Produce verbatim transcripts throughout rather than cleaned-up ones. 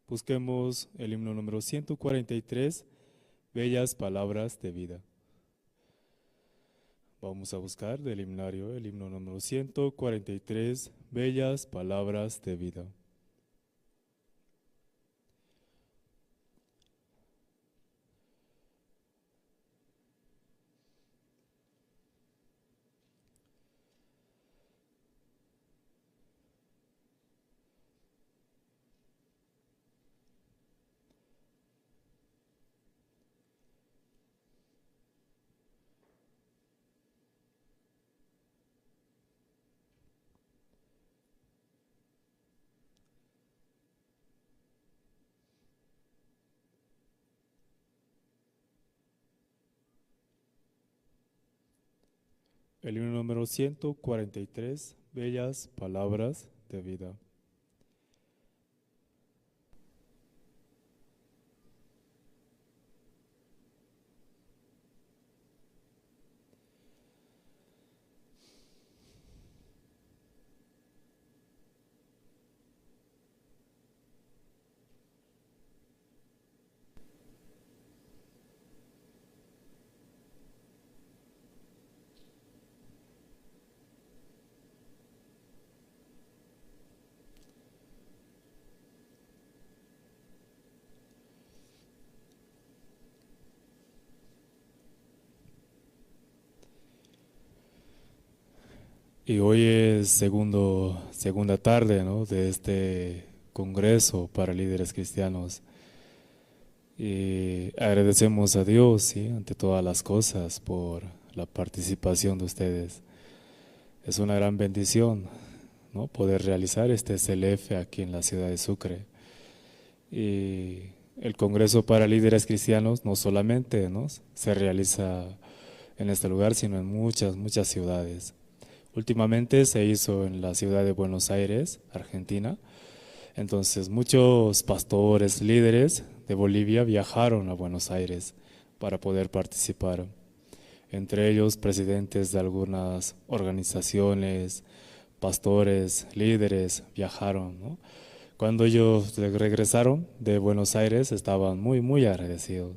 Busquemos el himno número ciento cuarenta y tres, Bellas Palabras de Vida. Vamos a buscar del himnario el himno número ciento cuarenta y tres, Bellas Palabras de Vida. El himno número ciento cuarenta y tres, Bellas Palabras de Vida. Y hoy es segundo, segunda tarde, ¿no?, de este Congreso para Líderes Cristianos. Y agradecemos a Dios, ¿sí?, ante todas las cosas por la participación de ustedes. Es una gran bendición, ¿no?, poder realizar este C L F aquí en la ciudad de Sucre. Y el Congreso para Líderes Cristianos no solamente, ¿no?, se realiza en este lugar, sino en muchas, muchas ciudades. Últimamente se hizo en la ciudad de Buenos Aires, Argentina. Entonces, muchos pastores, líderes de Bolivia viajaron a Buenos Aires para poder participar. Entre ellos, presidentes de algunas organizaciones, pastores, líderes viajaron, ¿no? Cuando ellos re-, regresaron de Buenos Aires, estaban muy, muy agradecidos.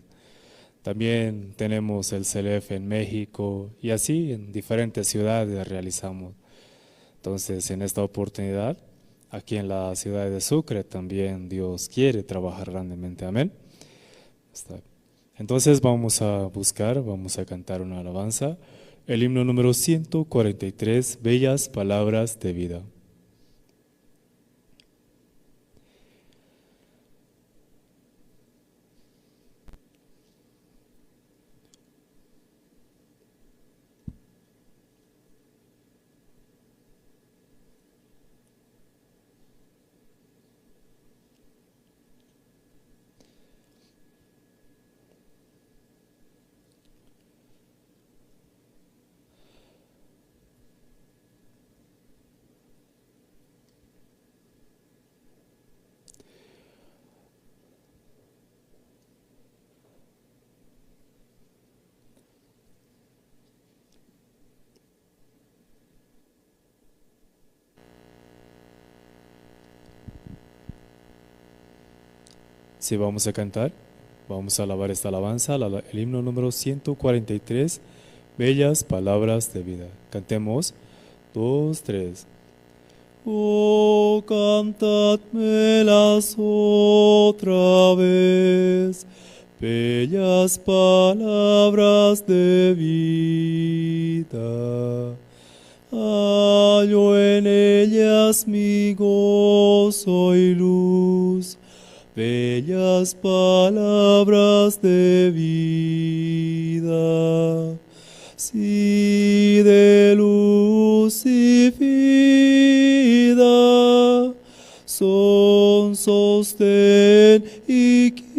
También tenemos el C L F en México y así en diferentes ciudades realizamos. Entonces, en esta oportunidad, aquí en la ciudad de Sucre, también Dios quiere trabajar grandemente. Amén. Está. Entonces vamos a buscar, vamos a cantar una alabanza, el himno número ciento cuarenta y tres, Bellas Palabras de Vida. Sí, vamos a cantar, vamos a alabar esta alabanza, la, la, el himno número ciento cuarenta y tres, Bellas Palabras de Vida. Cantemos, dos, tres. Oh, cantadmelas otra vez, bellas palabras de vida. Hallo en ellas mi gozo y luz, bellas palabras de vida. Si de luz y vida son sostén y guía.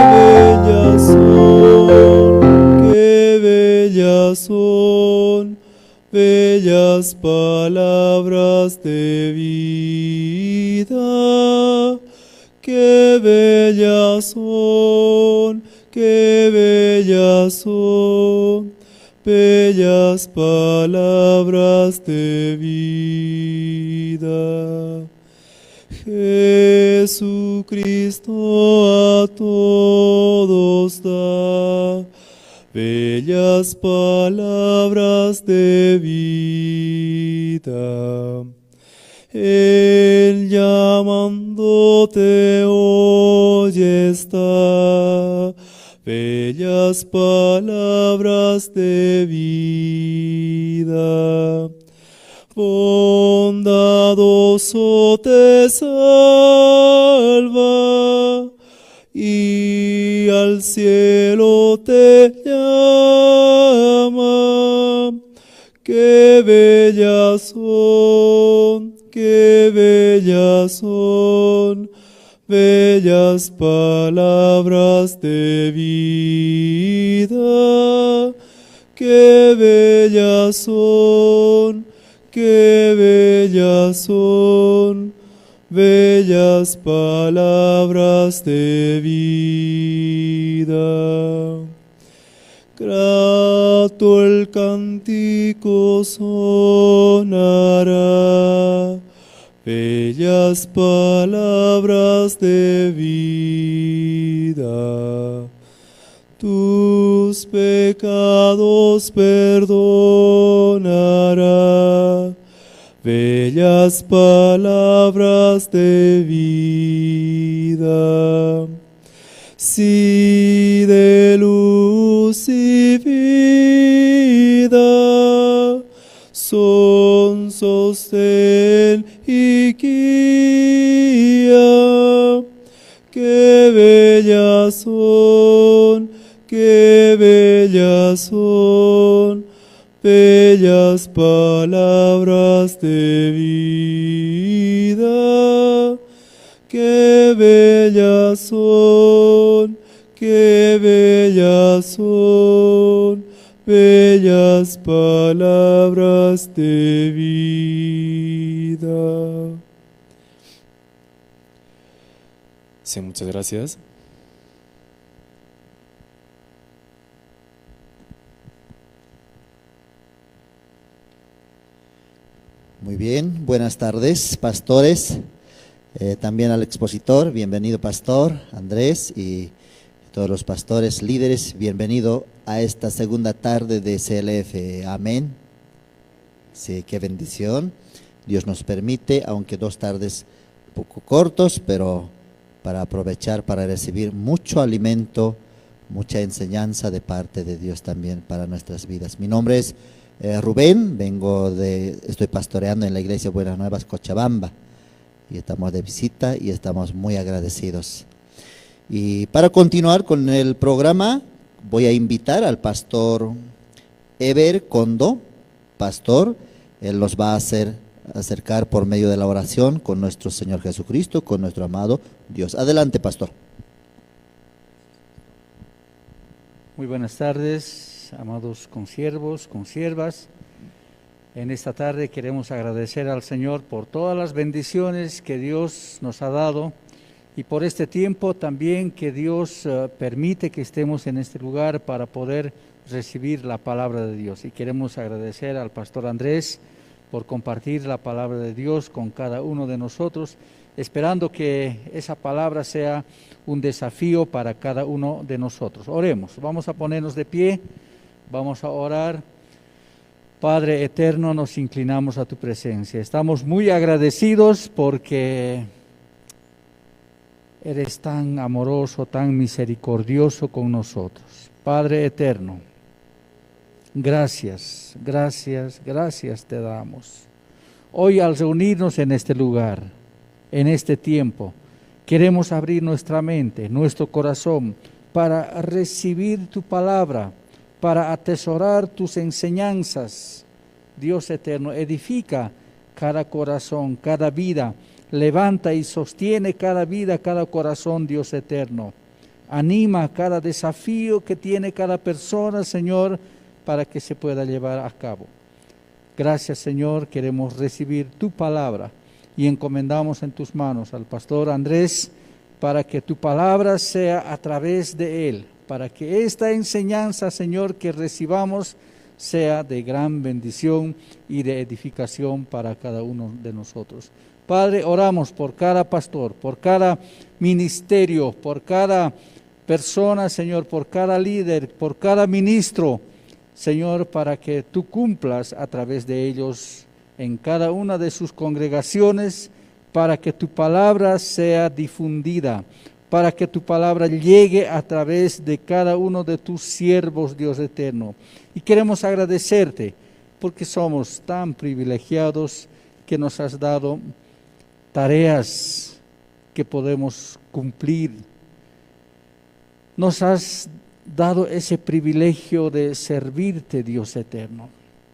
Qué bellas son, qué bellas son, bellas palabras de vida. Qué bellas son, qué bellas son, bellas palabras de vida. Jesucristo a todos da bellas palabras de vida. Él llamándote hoy está, bellas palabras de vida. Bondadoso te salva y al cielo te llama. Qué bellas son, qué bellas son, bellas palabras de vida. Qué bellas son, qué bellas son, bellas palabras de vida. Grato el cántico sonará, bellas palabras de vida. Tus pecados perdonará, bellas palabras de vida. Si de luz y vida son sostén y guía, qué bellas son, qué bellas son, bellas palabras de vida. Qué bellas son, qué bellas son, bellas palabras de vida. Sí, muchas gracias. Muy bien, buenas tardes, pastores, eh, también al expositor, bienvenido, pastor Andrés, y todos los pastores, líderes, bienvenido a esta segunda tarde de C L F. Amén. Sí, qué bendición. Dios nos permite, aunque dos tardes poco cortos, pero para aprovechar, para recibir mucho alimento, mucha enseñanza de parte de Dios también para nuestras vidas. Mi nombre es, eh, Rubén, vengo de, estoy pastoreando en la iglesia Buenas Nuevas, Cochabamba, y estamos de visita y estamos muy agradecidos. Y para continuar con el programa, voy a invitar al pastor Ever Condo, pastor. Él nos va a hacer acercar por medio de la oración con nuestro Señor Jesucristo, con nuestro amado Dios. Adelante, pastor. Muy buenas tardes, amados consiervos, consiervas. En esta tarde queremos agradecer al Señor por todas las bendiciones que Dios nos ha dado y por este tiempo también que Dios, eh, permite que estemos en este lugar para poder recibir la palabra de Dios. Y queremos agradecer al pastor Andrés por compartir la palabra de Dios con cada uno de nosotros, esperando que esa palabra sea un desafío para cada uno de nosotros. Oremos, vamos a ponernos de pie, vamos a orar. Padre eterno, nos inclinamos a tu presencia. Estamos muy agradecidos porque eres tan amoroso, tan misericordioso con nosotros. Padre eterno, gracias, gracias, gracias te damos. Hoy al reunirnos en este lugar, en este tiempo, queremos abrir nuestra mente, nuestro corazón, para recibir tu palabra, para atesorar tus enseñanzas. Dios eterno, edifica cada corazón, cada vida. Levanta y sostiene cada vida, cada corazón, Dios eterno. Anima cada desafío que tiene cada persona, Señor, para que se pueda llevar a cabo. Gracias, Señor, queremos recibir tu palabra y encomendamos en tus manos al pastor Andrés para que tu palabra sea a través de él, para que esta enseñanza, Señor, que recibamos sea de gran bendición y de edificación para cada uno de nosotros. Padre, oramos por cada pastor, por cada ministerio, por cada persona, Señor, por cada líder, por cada ministro, Señor, para que tú cumplas a través de ellos en cada una de sus congregaciones, para que tu palabra sea difundida, para que tu palabra llegue a través de cada uno de tus siervos, Dios eterno. Y queremos agradecerte porque somos tan privilegiados que nos has dado tareas que podemos cumplir. Nos has dado ese privilegio de servirte, Dios eterno,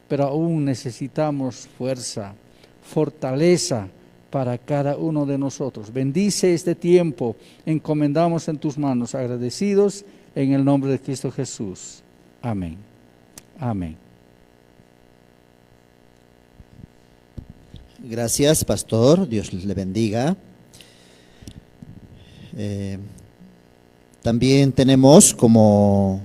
pero aún necesitamos fuerza, fortaleza para cada uno de nosotros. Bendice este tiempo, encomendamos en tus manos, agradecidos en el nombre de Cristo Jesús. Amén. Amén. Gracias, pastor. Dios le bendiga. Eh, también tenemos como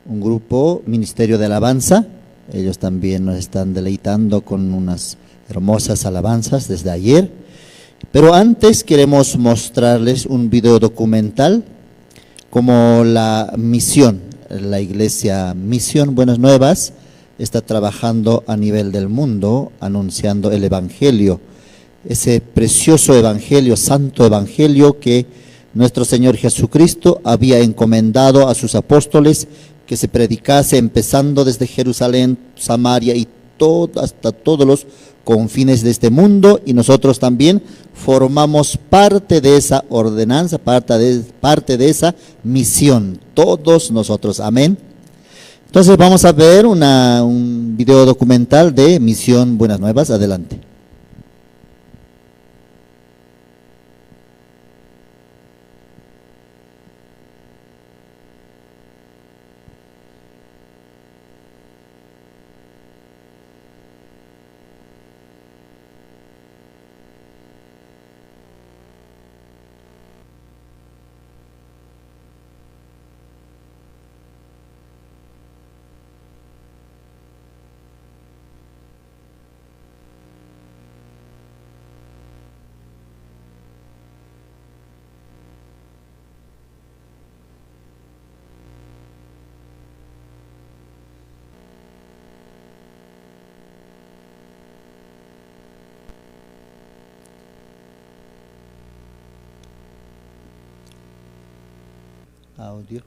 un grupo Ministerio de Alabanza. Ellos también nos están deleitando con unas hermosas alabanzas desde ayer. Pero antes queremos mostrarles un video documental como la misión, la iglesia Misión Buenas Nuevas está trabajando a nivel del mundo anunciando el evangelio, ese precioso evangelio, santo evangelio que nuestro Señor Jesucristo había encomendado a sus apóstoles que se predicase empezando desde Jerusalén, Samaria y todo, hasta todos los confines de este mundo, y nosotros también formamos parte de esa ordenanza, parte de, parte de esa misión, todos nosotros. Amén. Entonces vamos a ver una, un video documental de Misión Buenas Nuevas. Adelante. Audio.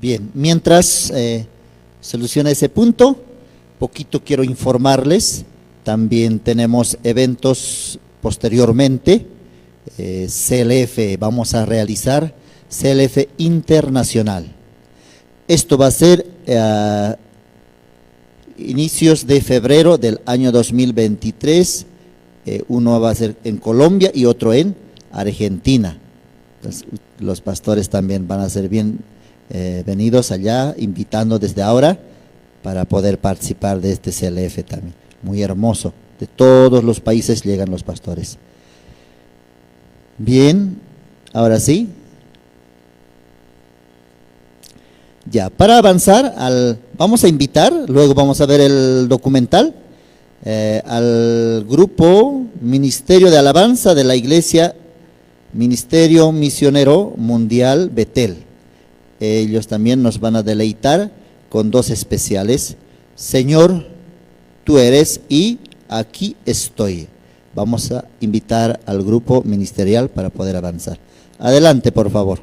Bien, mientras eh, soluciona ese punto, poquito quiero informarles. También tenemos eventos posteriormente. Eh, C L F, vamos a realizar C L F internacional. Esto va a ser eh, inicios de febrero del año dos mil veintitrés. Eh, uno va a ser en Colombia y otro en Argentina. Entonces, los pastores también van a ser bien eh, venidos allá, invitando desde ahora para poder participar de este C L F también. Muy hermoso. De todos los países llegan los pastores. Bien, ahora sí. Ya, para avanzar, al, vamos a invitar, luego vamos a ver el documental, eh, al grupo Ministerio de Alabanza de la Iglesia, Ministerio Misionero Mundial Betel. Ellos también nos van a deleitar con dos especiales, Señor, tú eres y Aquí estoy. Vamos a invitar al grupo ministerial para poder avanzar. Adelante, por favor.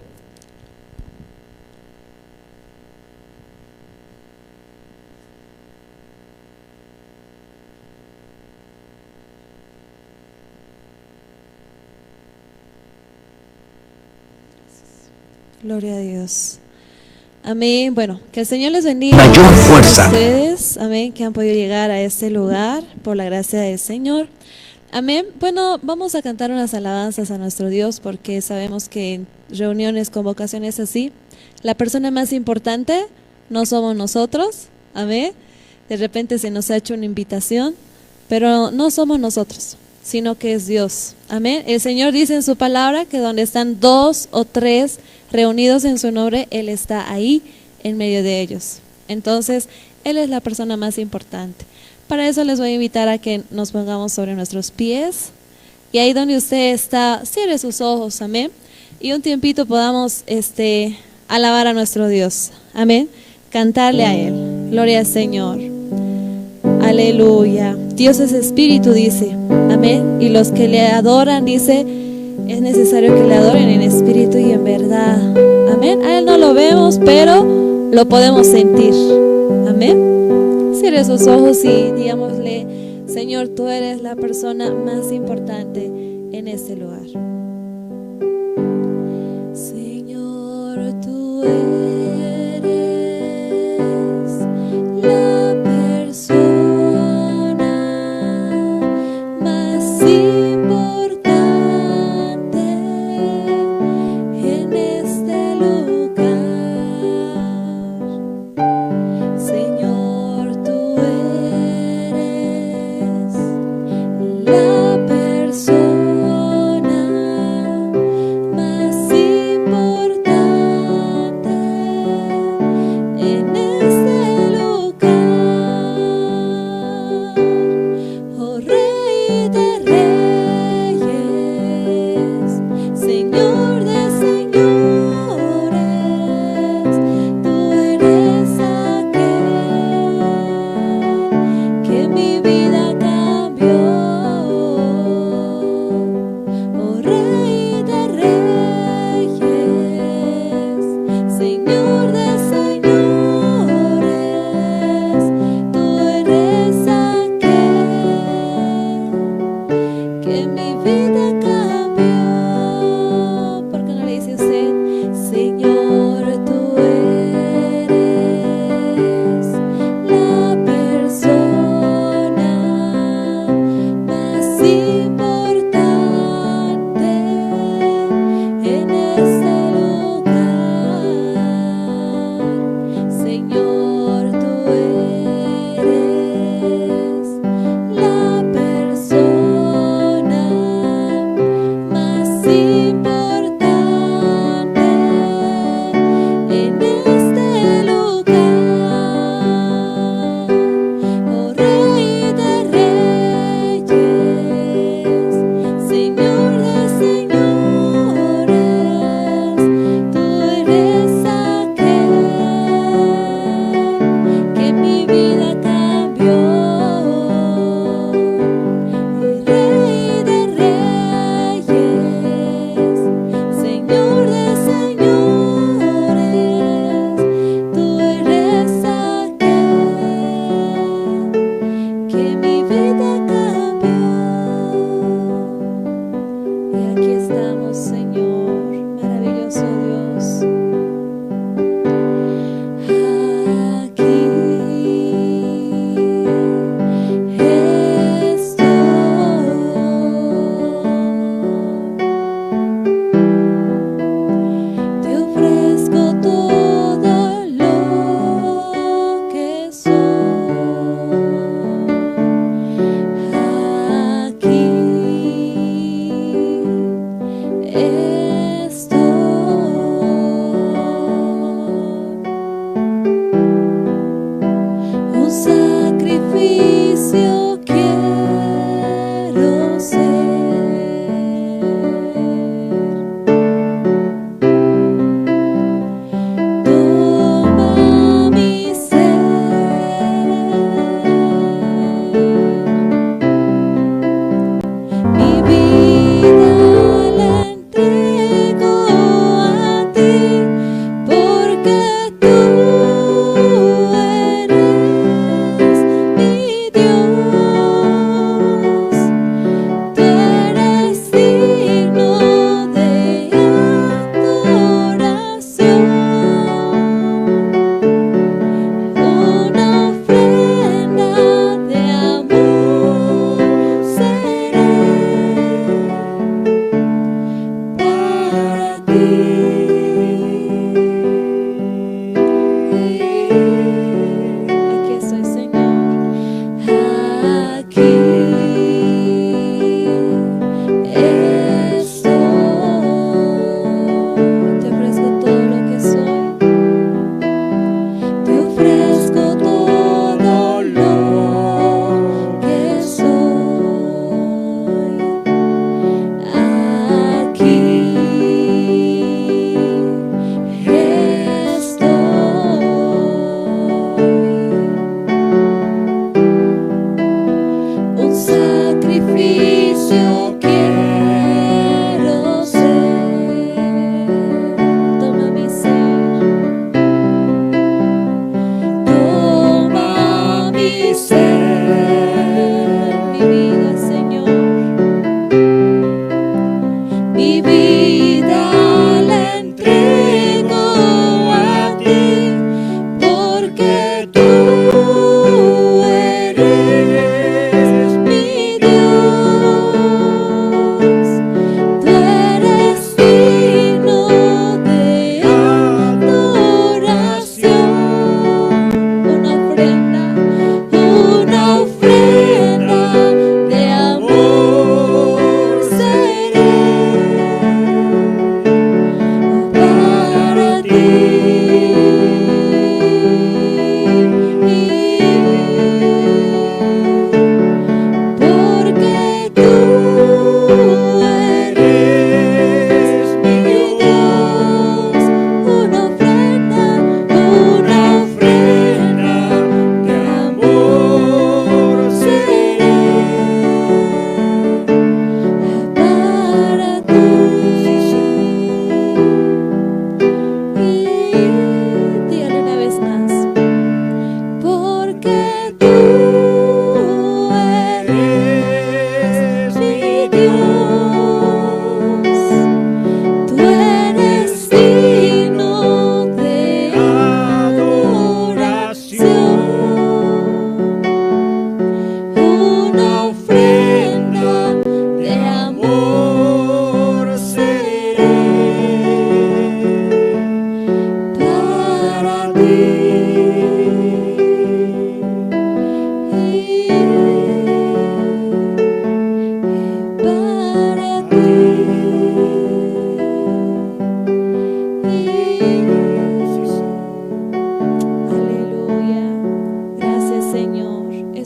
Gloria a Dios. Amén. Bueno, que el Señor les bendiga. Mayor fuerza. A ustedes. Amén. Que han podido llegar a este lugar por la gracia del Señor. Amén. Bueno, vamos a cantar unas alabanzas a nuestro Dios porque sabemos que en reuniones, convocaciones así, la persona más importante no somos nosotros. Amén. De repente se nos ha hecho una invitación, pero no somos nosotros, sino que es Dios. Amén. El Señor dice en su palabra que donde están dos o tres reunidos en su nombre, Él está ahí en medio de ellos. Entonces, Él es la persona más importante. Para eso les voy a invitar a que nos pongamos sobre nuestros pies. Y ahí donde usted está, cierre sus ojos, amén. Y un tiempito podamos, este, alabar a nuestro Dios. Amén. Cantarle a Él. Gloria al Señor. Aleluya. Dios es espíritu, dice. Amén. Y los que le adoran, dice, es necesario que le adoren en espíritu y en verdad. Amén. A Él no lo vemos, pero lo podemos sentir. Amén. Cierre sus ojos y digámosle, Señor, tú eres la persona más importante en este lugar. Señor, tú eres la persona más importante en este lugar. Señor, tú eres la persona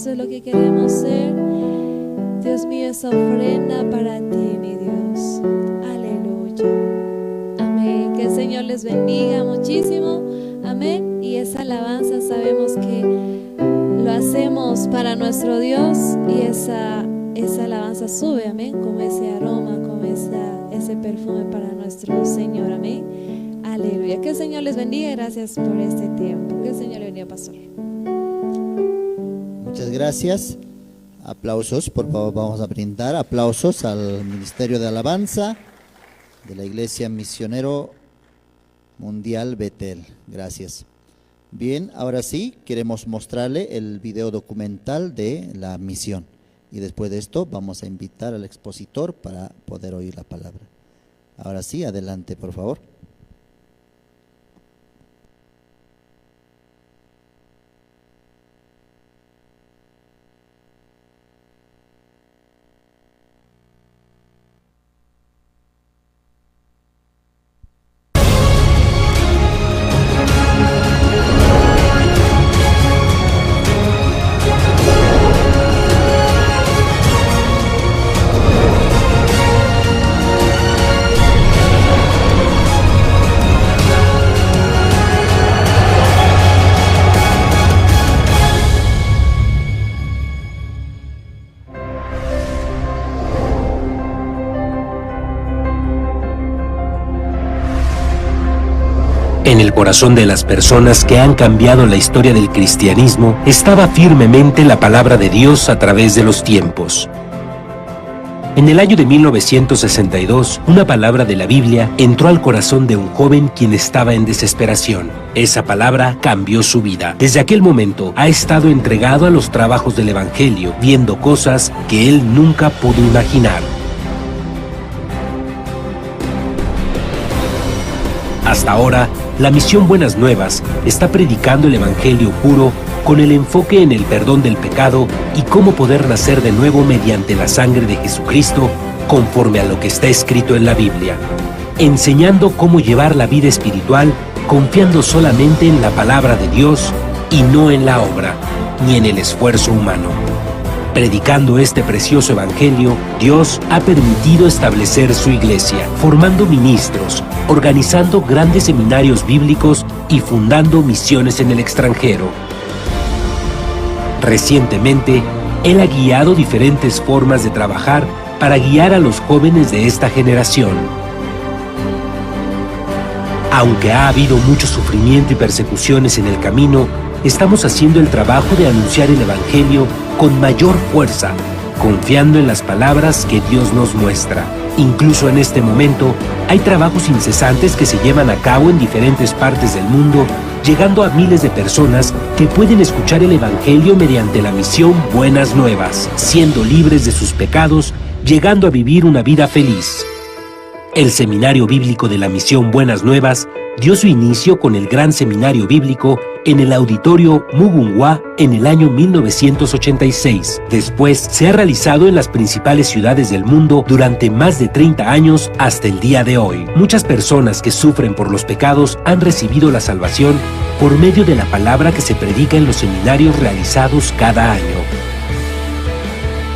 Eso es lo que queremos ser. Dios mío, esa ofrenda para ti, mi Dios. Aleluya. Amén. Que el Señor les bendiga muchísimo. Amén. Y esa alabanza sabemos que lo hacemos para nuestro Dios y esa, esa alabanza sube, amén, como ese aroma, como esa, ese perfume para nuestro Señor. Amén. Aleluya. Que el Señor les bendiga. Gracias por este tiempo. Que el Señor le bendiga, pastor. Muchas gracias. Aplausos, por favor, vamos a brindar aplausos al Ministerio de Alabanza de la Iglesia Misionero Mundial Betel. Gracias. Bien, ahora sí, queremos mostrarle el video documental de la misión. Y después de esto, vamos a invitar al expositor para poder oír la palabra. Ahora sí, adelante, por favor. En el corazón de las personas que han cambiado la historia del cristianismo estaba firmemente la palabra de Dios a través de los tiempos. En el año de mil novecientos sesenta y dos, una palabra de la Biblia entró al corazón de un joven quien estaba en desesperación. Esa palabra cambió su vida. Desde aquel momento ha estado entregado a los trabajos del Evangelio, viendo cosas que él nunca pudo imaginar. Hasta ahora, la misión Buenas Nuevas está predicando el Evangelio puro con el enfoque en el perdón del pecado y cómo poder nacer de nuevo mediante la sangre de Jesucristo, conforme a lo que está escrito en la Biblia, enseñando cómo llevar la vida espiritual confiando solamente en la palabra de Dios y no en la obra, ni en el esfuerzo humano. Predicando este precioso evangelio, Dios ha permitido establecer su iglesia, formando ministros, organizando grandes seminarios bíblicos y fundando misiones en el extranjero. Recientemente, él ha guiado diferentes formas de trabajar para guiar a los jóvenes de esta generación. Aunque ha habido mucho sufrimiento y persecuciones en el camino, estamos haciendo el trabajo de anunciar el evangelio con mayor fuerza, confiando en las palabras que Dios nos muestra. Incluso en este momento, hay trabajos incesantes que se llevan a cabo en diferentes partes del mundo, llegando a miles de personas que pueden escuchar el evangelio mediante la misión Buenas Nuevas, siendo libres de sus pecados, llegando a vivir una vida feliz. El Seminario Bíblico de la Misión Buenas Nuevas dio su inicio con el Gran Seminario Bíblico en el Auditorio Mugunwa en el año mil novecientos ochenta y seis. Después se ha realizado en las principales ciudades del mundo durante más de treinta años hasta el día de hoy. Muchas personas que sufren por los pecados han recibido la salvación por medio de la palabra que se predica en los seminarios realizados cada año.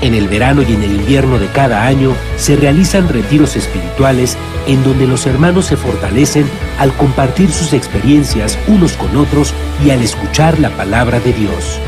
En el verano y en el invierno de cada año se realizan retiros espirituales en donde los hermanos se fortalecen al compartir sus experiencias unos con otros y al escuchar la palabra de Dios.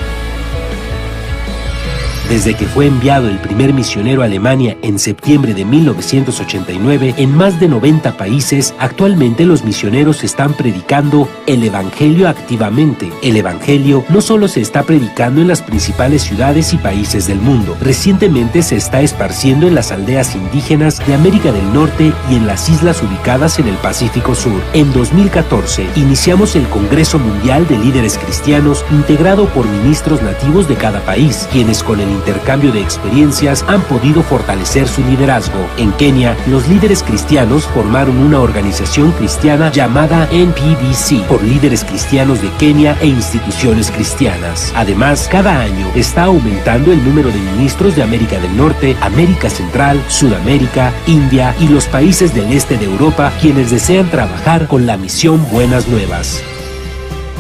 Desde que fue enviado el primer misionero a Alemania en septiembre de mil novecientos ochenta y nueve, en más de noventa países, actualmente los misioneros están predicando el evangelio activamente. El evangelio no solo se está predicando en las principales ciudades y países del mundo, recientemente se está esparciendo en las aldeas indígenas de América del Norte y en las islas ubicadas en el Pacífico Sur. En dos mil catorce, iniciamos el Congreso Mundial de Líderes Cristianos, integrado por ministros nativos de cada país, quienes con el intercambio de experiencias han podido fortalecer su liderazgo. En Kenia, los líderes cristianos formaron una organización cristiana llamada N P B C, por líderes cristianos de Kenia e instituciones cristianas. Además, cada año está aumentando el número de ministros de América del Norte, América Central, Sudamérica, India y los países del este de Europa, quienes desean trabajar con la misión Buenas Nuevas.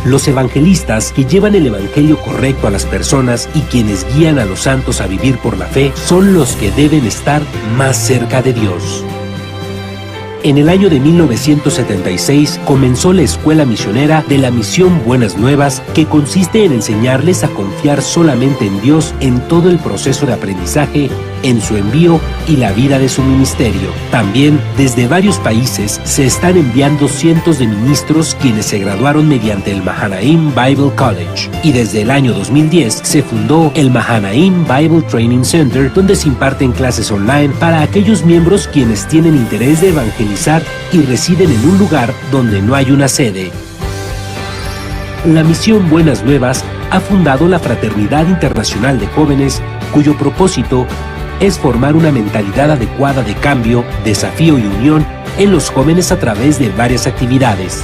Los evangelistas que llevan el evangelio correcto a las personas y quienes guían a los santos a vivir por la fe son los que deben estar más cerca de Dios. En el año de mil novecientos setenta y seis comenzó la escuela misionera de la Misión Buenas Nuevas, que consiste en enseñarles a confiar solamente en Dios en todo el proceso de aprendizaje, en su envío y la vida de su ministerio. También, desde varios países, se están enviando cientos de ministros quienes se graduaron mediante el Mahanaim Bible College. Y desde el año dos mil diez se fundó el Mahanaim Bible Training Center, donde se imparten clases online para aquellos miembros quienes tienen interés de evangelizar y residen en un lugar donde no hay una sede. La Misión Buenas Nuevas ha fundado la Fraternidad Internacional de Jóvenes, cuyo propósito es formar una mentalidad adecuada de cambio, desafío y unión en los jóvenes a través de varias actividades.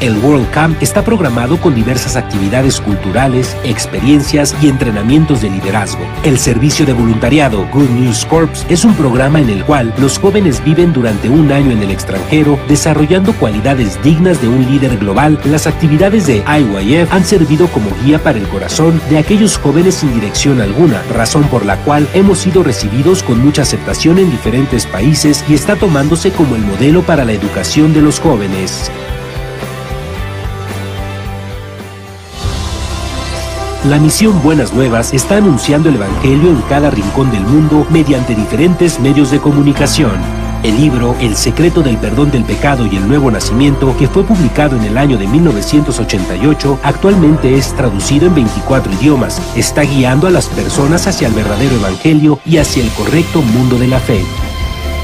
El World Camp está programado con diversas actividades culturales, experiencias y entrenamientos de liderazgo. El servicio de voluntariado Good News Corps es un programa en el cual los jóvenes viven durante un año en el extranjero, desarrollando cualidades dignas de un líder global. Las actividades de I Y F han servido como guía para el corazón de aquellos jóvenes sin dirección alguna, razón por la cual hemos sido recibidos con mucha aceptación en diferentes países y está tomándose como el modelo para la educación de los jóvenes. La Misión Buenas Nuevas está anunciando el Evangelio en cada rincón del mundo mediante diferentes medios de comunicación. El libro El secreto del perdón del pecado y el nuevo nacimiento, que fue publicado en el año de mil novecientos ochenta y ocho, actualmente es traducido en veinticuatro idiomas. Está guiando a las personas hacia el verdadero evangelio y hacia el correcto mundo de la fe.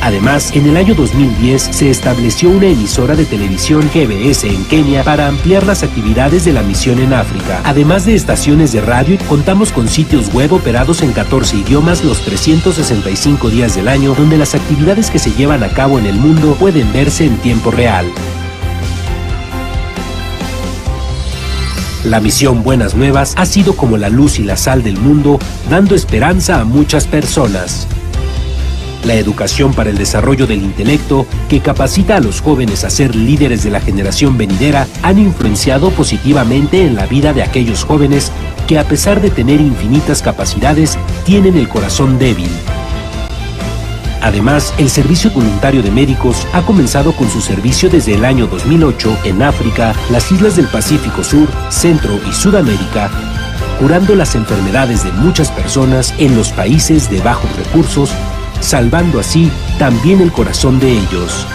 Además, en el año dos mil diez se estableció una emisora de televisión G B S en Kenia para ampliar las actividades de la misión en África. Además de estaciones de radio, contamos con sitios web operados en catorce idiomas los trescientos sesenta y cinco días del año, donde las actividades que se llevan a cabo en el mundo pueden verse en tiempo real. La misión Buenas Nuevas ha sido como la luz y la sal del mundo, dando esperanza a muchas personas. La educación para el desarrollo del intelecto, que capacita a los jóvenes a ser líderes de la generación venidera, han influenciado positivamente en la vida de aquellos jóvenes que, a pesar de tener infinitas capacidades, tienen el corazón débil. Además, el Servicio Voluntario de Médicos ha comenzado con su servicio desde el año dos mil ocho en África, las islas del Pacífico Sur, Centro y Sudamérica, curando las enfermedades de muchas personas en los países de bajos recursos, salvando así también el corazón de ellos.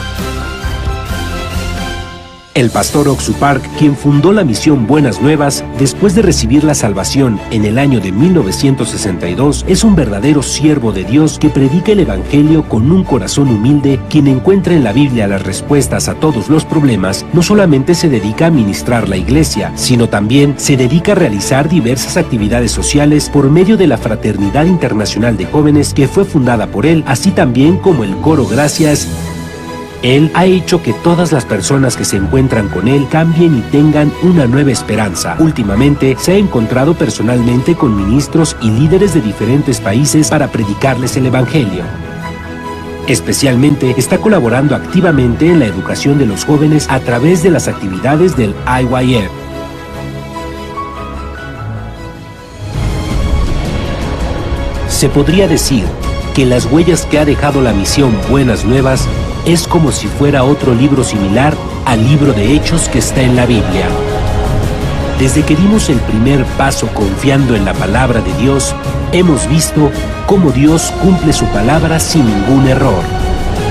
El pastor Oxu Park, quien fundó la misión Buenas Nuevas después de recibir la salvación en el año de mil novecientos sesenta y dos, es un verdadero siervo de Dios que predica el evangelio con un corazón humilde, quien encuentra en la Biblia las respuestas a todos los problemas. No solamente se dedica a ministrar la iglesia, sino también se dedica a realizar diversas actividades sociales por medio de la Fraternidad Internacional de Jóvenes, que fue fundada por él, así también como el coro Gracias. Él ha hecho que todas las personas que se encuentran con él cambien y tengan una nueva esperanza. Últimamente se ha encontrado personalmente con ministros y líderes de diferentes países para predicarles el evangelio. Especialmente está colaborando activamente en la educación de los jóvenes a través de las actividades del I Y F. Se podría decir que las huellas que ha dejado la misión Buenas Nuevas es como si fuera otro libro similar al libro de Hechos que está en la Biblia. Desde que dimos el primer paso confiando en la palabra de Dios, hemos visto cómo Dios cumple su palabra sin ningún error.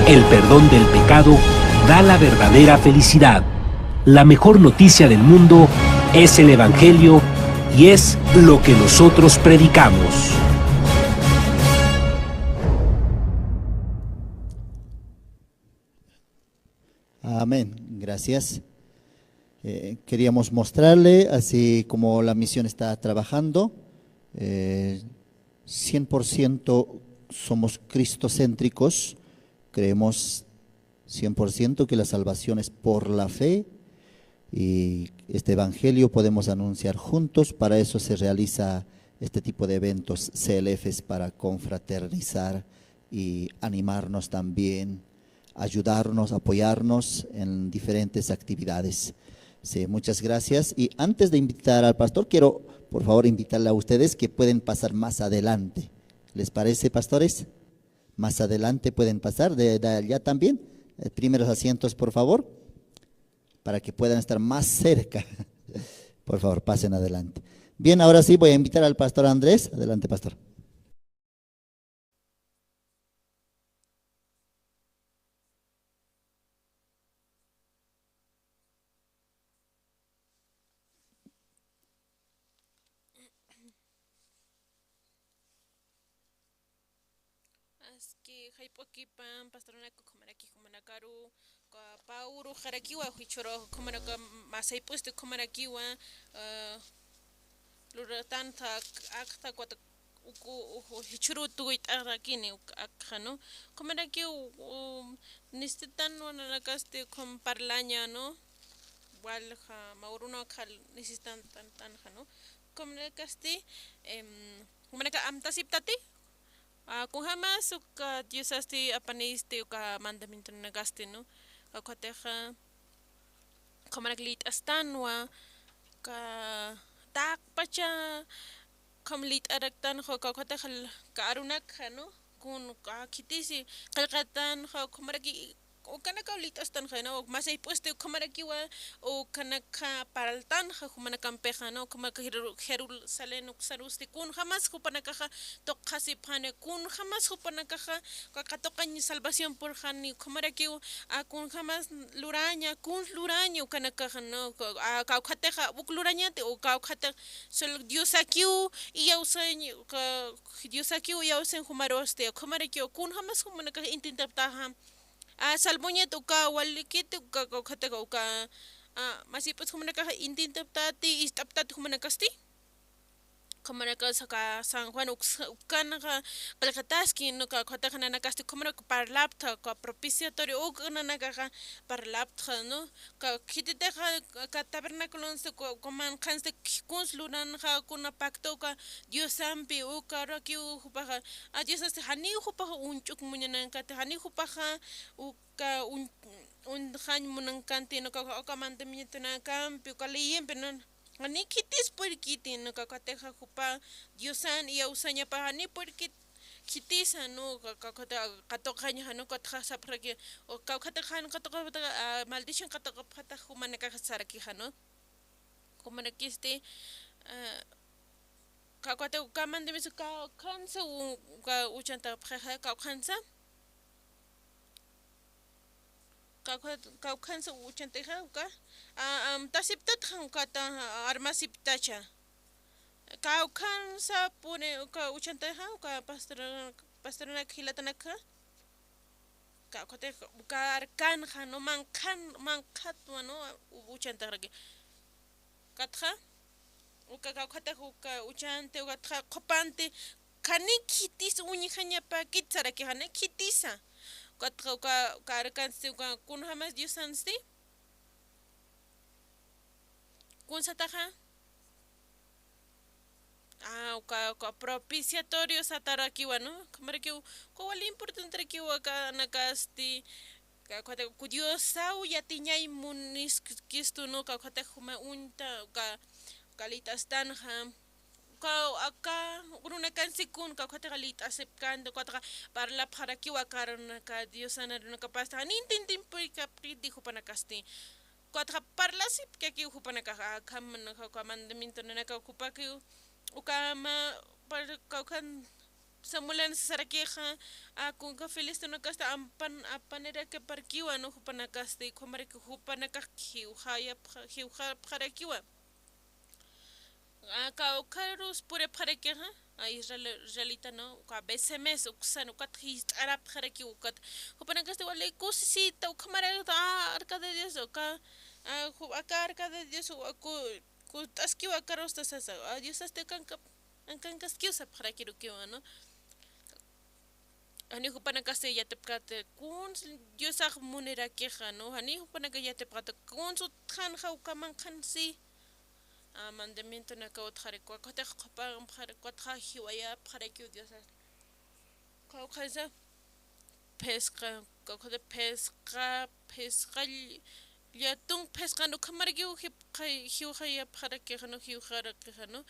El perdón del pecado da la verdadera felicidad. La mejor noticia del mundo es el evangelio y es lo que nosotros predicamos. Amén. Gracias. Eh, queríamos mostrarle, así como la misión está trabajando, eh, cien por ciento somos cristocéntricos, creemos cien por ciento que la salvación es por la fe y este evangelio podemos anunciar juntos. Para eso se realiza este tipo de eventos, C L Fs, para confraternizar y animarnos también, ayudarnos, apoyarnos en diferentes actividades. Sí, muchas gracias. Y antes de invitar al pastor, quiero, por favor, invitarle a ustedes que pueden pasar más adelante. ¿Les parece, pastores? Más adelante pueden pasar, de, de allá también. Eh, primeros asientos, por favor, para que puedan estar más cerca. Por favor, pasen adelante. Bien, ahora sí voy a invitar al pastor Andrés. Adelante, pastor. Aski jayp'ukipan, pastoranaka, ukhamaraki jumanakaru, ka pä uruxarakiwa, jichhüru ukhamaraka, masayp'usti ukhamarakiwa, ah, luratan akta, ukat uku, uku, jichhüru tukt'arakini, uk akxa, ¿no? Ukhamaraki, u, necesitan nanakasti ukham parlaña, ¿no? Walja, mä urunakxa necesitan tan, tanxa, ¿no? Ukhamaraki, em, ukhamaraki amtasiptati, ah, kunjamas uka Diosasti apanisti uka mandamientonakasti, ¿no? Ukatxa, ukhamarak lït'astanwa, ka taqpacha, ukham lït'araktanxa, ka, ukatxa, ka arunakxa, ¿no? Kun, ka khitisi, qillqatanxa, ukhamaraki, ukanakaw lït'astanxa, ¿no? Masayp'usti ukhamarakiwa, ukanakxa parltanxa jumanakampixa, ¿no? Ukhamarak Jeru-, Jerusalén uksarusti, kunjamas jupanakaxa tuqasipxani, kunjamas jupanakaxa, ka katuqañ salvación purxani, ukhamarakiw, a, kunjamas luraña, kuns luraña ukanakaxa, ¿no? Ka, a, kawkhatixa uk lurañati, o kawkhatixa sol Diosakiw iyawsañ, ka, Diosakiw iyawsañ jumarusti, ukhamarakiw, kunjamas jumanakax intintaptaxa. A, salvoñat uka walikiti, uka, kawkhatixa uka, a, masip'us jumanakaxa intintaptati, ist'aptati jumanakasti. Ukhamaraki saka San Juan uks-, ukanxa qillqataski, ¿no? Ka, ukatxa nanakasti ukhamarak parlapta, ka propiciatorio uk nanakaxa parlapta, ¿no? Ka khititixa, ka tabernaculonsti, ka, ka manqhansti, kuns luranxa, kuna pacto, ka Diosampi, ukarakiw jupaxa, a Diosasti janiw jupaxa uñch'uk muñanankanti, janiw jupaxa uka uñ-, uñjañ munankanti, ¿no? Ka, ka, ka mandamientonakampi, uka leyimpi, ¿no? Jani khitis puyrkiti, ¿no? Ka, ukatxa jupa Diosan iyawsañapa, jani puyrkit khitisa, ¿no? Ka, ka, ukatxa katuqañja, ¿no? Ukatxa sapxaraki, o ka, ukatxa jan katuqapxata, a, maldición katuqapxata jumanakaxa sarakixa, ¿no? Jumanakisti, a, ka, ukatxa ka mandamiento, ka, kawkhansa u-, ka uchantapxixa, kawkhansa. Kawkha-, kawkhansa uchantixa uka, a, amtasiptatxa ukata, a, armasiptacha. Kawkhansa puni uka uchantixa uka pastor-, pastoranak jilatanakxa. Kawkhatix uka arkanxa, ¿no? Manqhan, manqhatwa, ¿no? U-, uchantixaraki. Ukatxa, uka kawkhatix uka uchanti, ukatxa qhupanti, jani khitis uñjañapäkit sarakixa, jani khitisa. Ukatxa uka, uka arkansti, uka kunjamas Diosansti. Kunsataxa. A, uka, uka propiciatorio satarakiwa, ¿no? Ukhamarakiw, uka wali importanterakiwa kanakasti, ka, ukatxa, ku Diosaw yatiñay muniskistu, ¿no? Ka, ukatxa juma uñta, uka, uka lït'astanxa. Uka, aka urunakansti kun, ka, ukatxa lït'asipkänti, ukatxa parlapxarakiwa aka arunaka, Diosan arunakapasti, jani intintimpuyapkiti jupanakasti. Ukatxa parlasipkakiw jupanakaxa, akham, uka mandamientonanakaw jupakiw, uka mä, par-, kawkhan Samuelan sarakixa, a, kunka filistinakasti ampan-, apanirakiparkiwa, ¿no? Jupanakasti, ukhamaraki jupanakax jiwxayapxa-, jiwxapxarakiwa. A, kawkharus puripxarakixa, a, Israel, israelita, ¿no? Uka Besemes uksan, ukat jist'arapxarakiw, ukat jupanakasti wali kusisita, ukhamaraki, a, arca de Dios, uka, a, ju-, aka arca de Dios, uka ku-, kut'askiw akarusta sasa, a, Diosasti akankap-, akankaskiw sapxarakirukiwa, ¿no? Jani jupanakasti yatipkati, kuns Diosax munirakixa, ¿no? Jani jupanakax yatipkati, kuns utjänxa uka manqhansi. A, mandamientonaka utjaraki, ukatxa qhupanpxaraki, ukatxa jiwayapxarakiw Diosasti. Kawkhansa, phisqa, kawkhansa phisqa, phisqa ll-, Yatun phisqan ukhamarakiw jipxay-, jiwxayapxarakixa, ¿no? Jiwxarakixa, ¿no?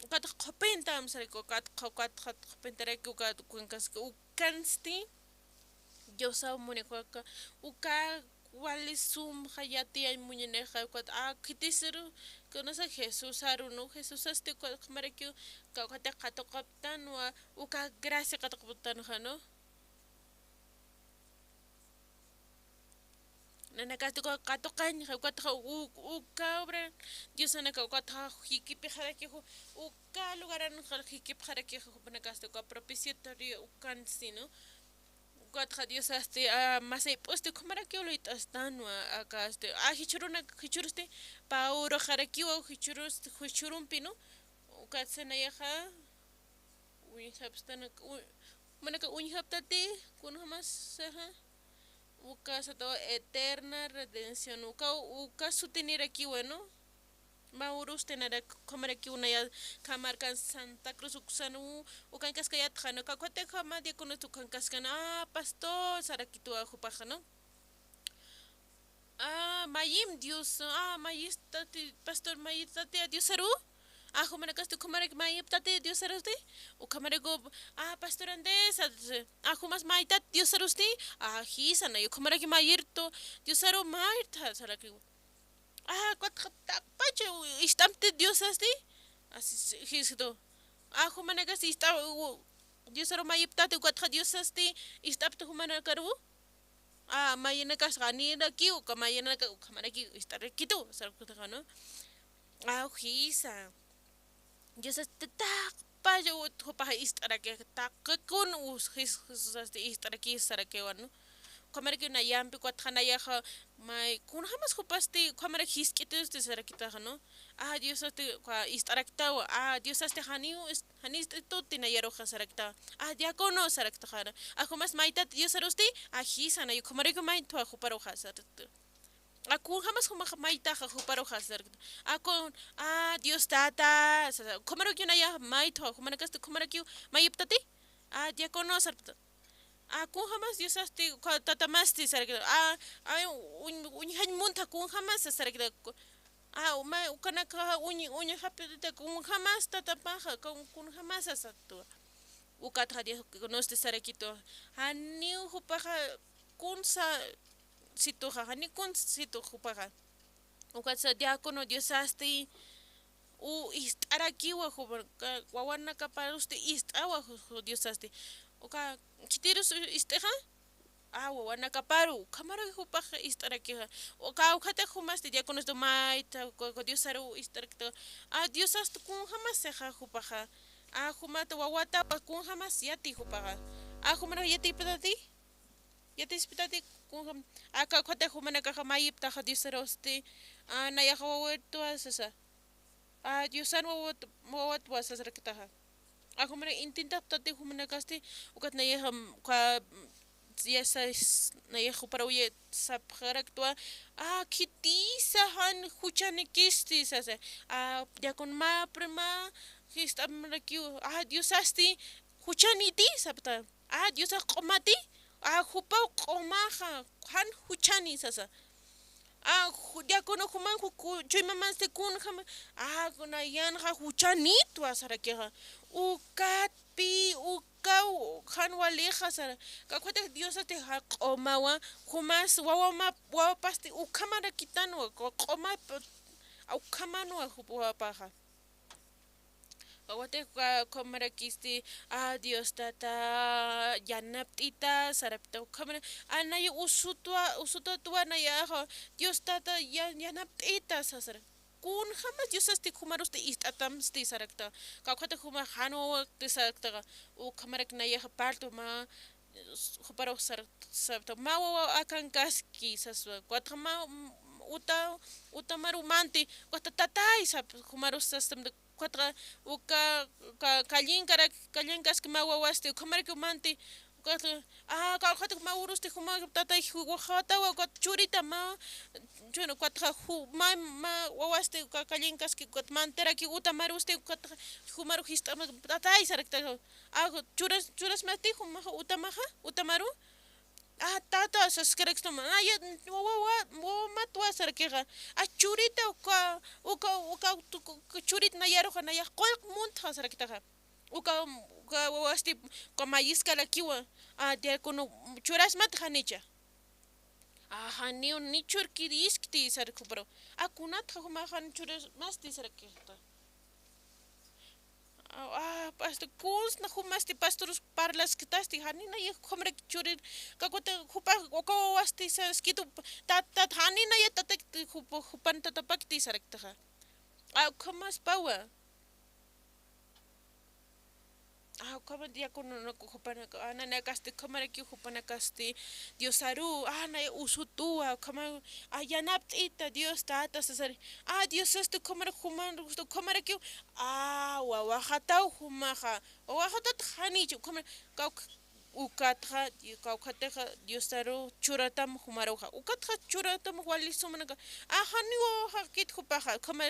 Ukatxa qhupintam saraki, ukat qhu-, ukat qhu-, qhupintaraki, ukat ukankaski, ukansti Diosaw munixwaka, uka wali sumxa yatiyañ muñanixa, ukat a khitisiru, kunasa Jesusaru, ¿no? Jesusasti ukat ukhamarakiw, uka, ukatix katuqaptanwa, uka gracia katuqaptanxa, ¿no? Nanakasti uka katuqañxa, ukatxa u-, uka obra Diosanaka, ukatxa jikipixarakixa, uka lugaranxa jikipxarakixa, jupanakasti uka propiciatorio ukansti, ¿no? Ukatxa Diosasti, a, masip'usti ukhamarakiw luyt'astanwa, akasti, a, jichhürunak, jichhürusti, pä uruxarakiwa, jichhürus, jichhürumpi, ¿no? Ukatsa nayaxa, uñjapstanak, u-, manaka uñjaptati, kunjamas, ajá. Uka satawa eterna redención. Uka, uka sutinirakiwa, ¿no? Mä urusti narak, ukhamarakiw naya, khamarkan Santa Cruz uksan, u-, ukankaskayatxa, ¿no? Kawkhatixa mä diáconosti ukankaskan, a, pastor, sarakituwa jupaxa, ¿no? A, mayim Dios, a, mayistati, pastor, mayistati, a, Diosaru. A, jumanakasti ukhamaraki mayiptati Diosarusti. Ukhamaraki, a, pastor Andrés, a, a, jumas maytat Diosarusti. A, jisa, nay ukhamaraki mayirtu Diosaru mayirta, saraki. A, ukat taqpacha ist'apti Diosasti. Asi, jisdu. A, jumanakasti ist'a-, u-, Diosaru mayiptati, ukat Diosasti ist'apti jumanakaru. A, mayinakasti janirakiw, uka mayinaka, ukhamaraki ist'arakitu, sarkutaxa, ¿no? A, jisa. Diosasti taqpach jupaxa ist'araki, taqikun us-, Jes-, Jesusasti ist'araki sarakiwa, ¿no? Ukhamaraki nayampi, ukat nayaxa, may, kunjamas jupasti, ukhamaraki jisk'itusti sarakitaxa, ¿no? A, Diosasti, uka ist'araktawa, a, Diosasti janiw, is-, janist'ituti nayaruxa sarakta. A, diácono saraktaxara. A, jumas maytat Diosarusti, a, jisa, nay ukhamaraki maytwa juparuxa sarakta. A, kunjamas jumax maytaxa juparuxa sarakta. A, kun, a, Dios tata, sa-, sa-, ukhamaraki naya maytwa, jumanakasti ukhamaraki mayiptati. A, diácono sarakta. A, kunjamas Diosasti, uka tatamasti sarakta. A, a, uñ-, uñjañ munta kunjamas sarakta. A, uma, ukanaka uñ-, uñjapita kunjamas tatapaxa, kun-, kunjamas sasatwa. Ukatxa diáconosti sarakitu. Janiw jupaxa kunsa situxa, jani kunsa situ jupaxa. Ukatsa diácono Diosasti, u ist'arakiwa jupa, ka-, wawanakaparusti ist'awa ju-, ju-, Diosasti. Uka khitirus ist'ixa, a, wawanakaparu, ukhamaraki jupax ist'arakixa. Uka, ukatix jumasti diáconostu mayta, ku, ku Diosaru ist'arakta. A, Diosasti kunjamas sixa jupaxa. A, jumata wawata, kunjamas yati jupaxa. A, jumanaka yatiptati, yatispitati, kunjam-, aka, ukatix jumanakaxa mayiptaxa Diosarusti. A, nayaxa wawatwa sasa. A, Diosan wawat-, wawatwa sasaraktaxa. A, jumanak intintaptati jumanakasti, ukat nayaxa, mm, uka, mm, ya sa-, s-, nayax juparuw sapxaraktwa, a, khitisa jan juchanikisti sasa. A, diácono mä, prima, jist'amarakiw, a, Diosasti juchaniti sapta. A, Diosax q'umati, a, jupaw q'umaxa, jan juchani sasa. A, ju-, diácono juman ju-, ku-, chuymamansti kunjama, a, kuna yanxa juchanitwa sarakixa. Ukatpi, ukaw, jan walixa sara. Kawkhati Diosasti ja q'umawa, jumas wawama, wawapasti ukhamarakitanwa, ku-, q'umapa, ukhamanwa ju-, wawapaxa. Wawatix, a, ukhamarakisti, a, Dios tata, yanapt'ita, sarapta, ukhamara, a, naya usutwa, usutwa nayaxa, Dios tata, ya-, yanapt'ita, sasara. Kunjamas Diosasti jumarusti ist'atamsti sarakta. Kawkhati juma jan wawakti saraktaxa. Ukhamarak nayaxa parto mä, juparux sar-, sarapta. Mä wawa akankaski, saswa. Ukatxa mä, uta, utamaru manti. Ukatxa tatay, sap, jumarus sastamta. Ukatxa uka, ka-, kallinkarak, kallinkaski mä wawasti, ukhamaraki manti, ukatxa, a, kawkhati mä urusti juma tatay ju-, wajatawa, ukat churita mä, chun-, ukatxa ju-, mä, mä wawasti, uka kallinkaski, ukat mantiraki utamarusti, ukatxa jumaru jist'ama, tatay sarakta, a, churas, churasmati, jumaxa utamaxa, utamaru, A, tata, saskarakistu, naya, wawa, wawa matwa sarakixa. A, churita, uka, uka, uka, uka churit nayaruxa, nayax qullq muntxa sarakitaxa. Uka, uka wawasti, uka mayiskarakiwa. A, diácono, churasmat janicha. A, janiw ni churkiriskti sarakipuru. A, kunatxa jumax jan churasmasti sarakixta. A, a, pastor, kunsna jumasti pastor parlaskitasti, jani nayax ukhamaraki churir, kakuta jupa, uka wawasti saskitu, tat, tat, jani naya tatakti, jupa, jupan tatapakti saraktaxa. A, ukhamaspawa. A, ukhama diácono, no, jupanaka, a, nanakasti, ukhamaraki jupanakasti, Diosaru, a, naya usutuwa, ukhama, a, yanapt'ita, Dios tata, sasari, a, Diosasti, ukhamara, juman, ukhamarakiw, a, wawaxataw, jumaxa, wawaxatat, janich, ukhamara, kawk, ukatxa, kawkhatixa, Diosaru, churatam, jumaruxa, ukatxa, churatam, wali sumanaka, a, janiw, wawaxakit, jupaxa, ukhama,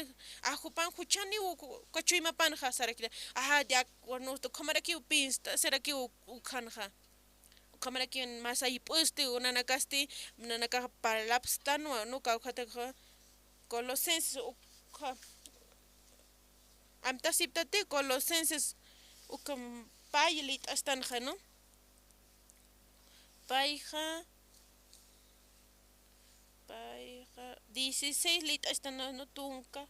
a, jupan, juchaniw, uka chuymapanxa, sarakita, a, diak, Bueno, ukhamarakiw pinsta, sarakiw ukhanxa. Ukhamarakiw masayp'usti, nanakasti, nanakax parlapstanwa, ¿no? Kawkhatixa Colosenses ukha. Amtasiptati Colosenses ukham pay lït'astanxa, ¿no? Payxa, payxa, dieciséis lït'astan, ¿no? Tunka.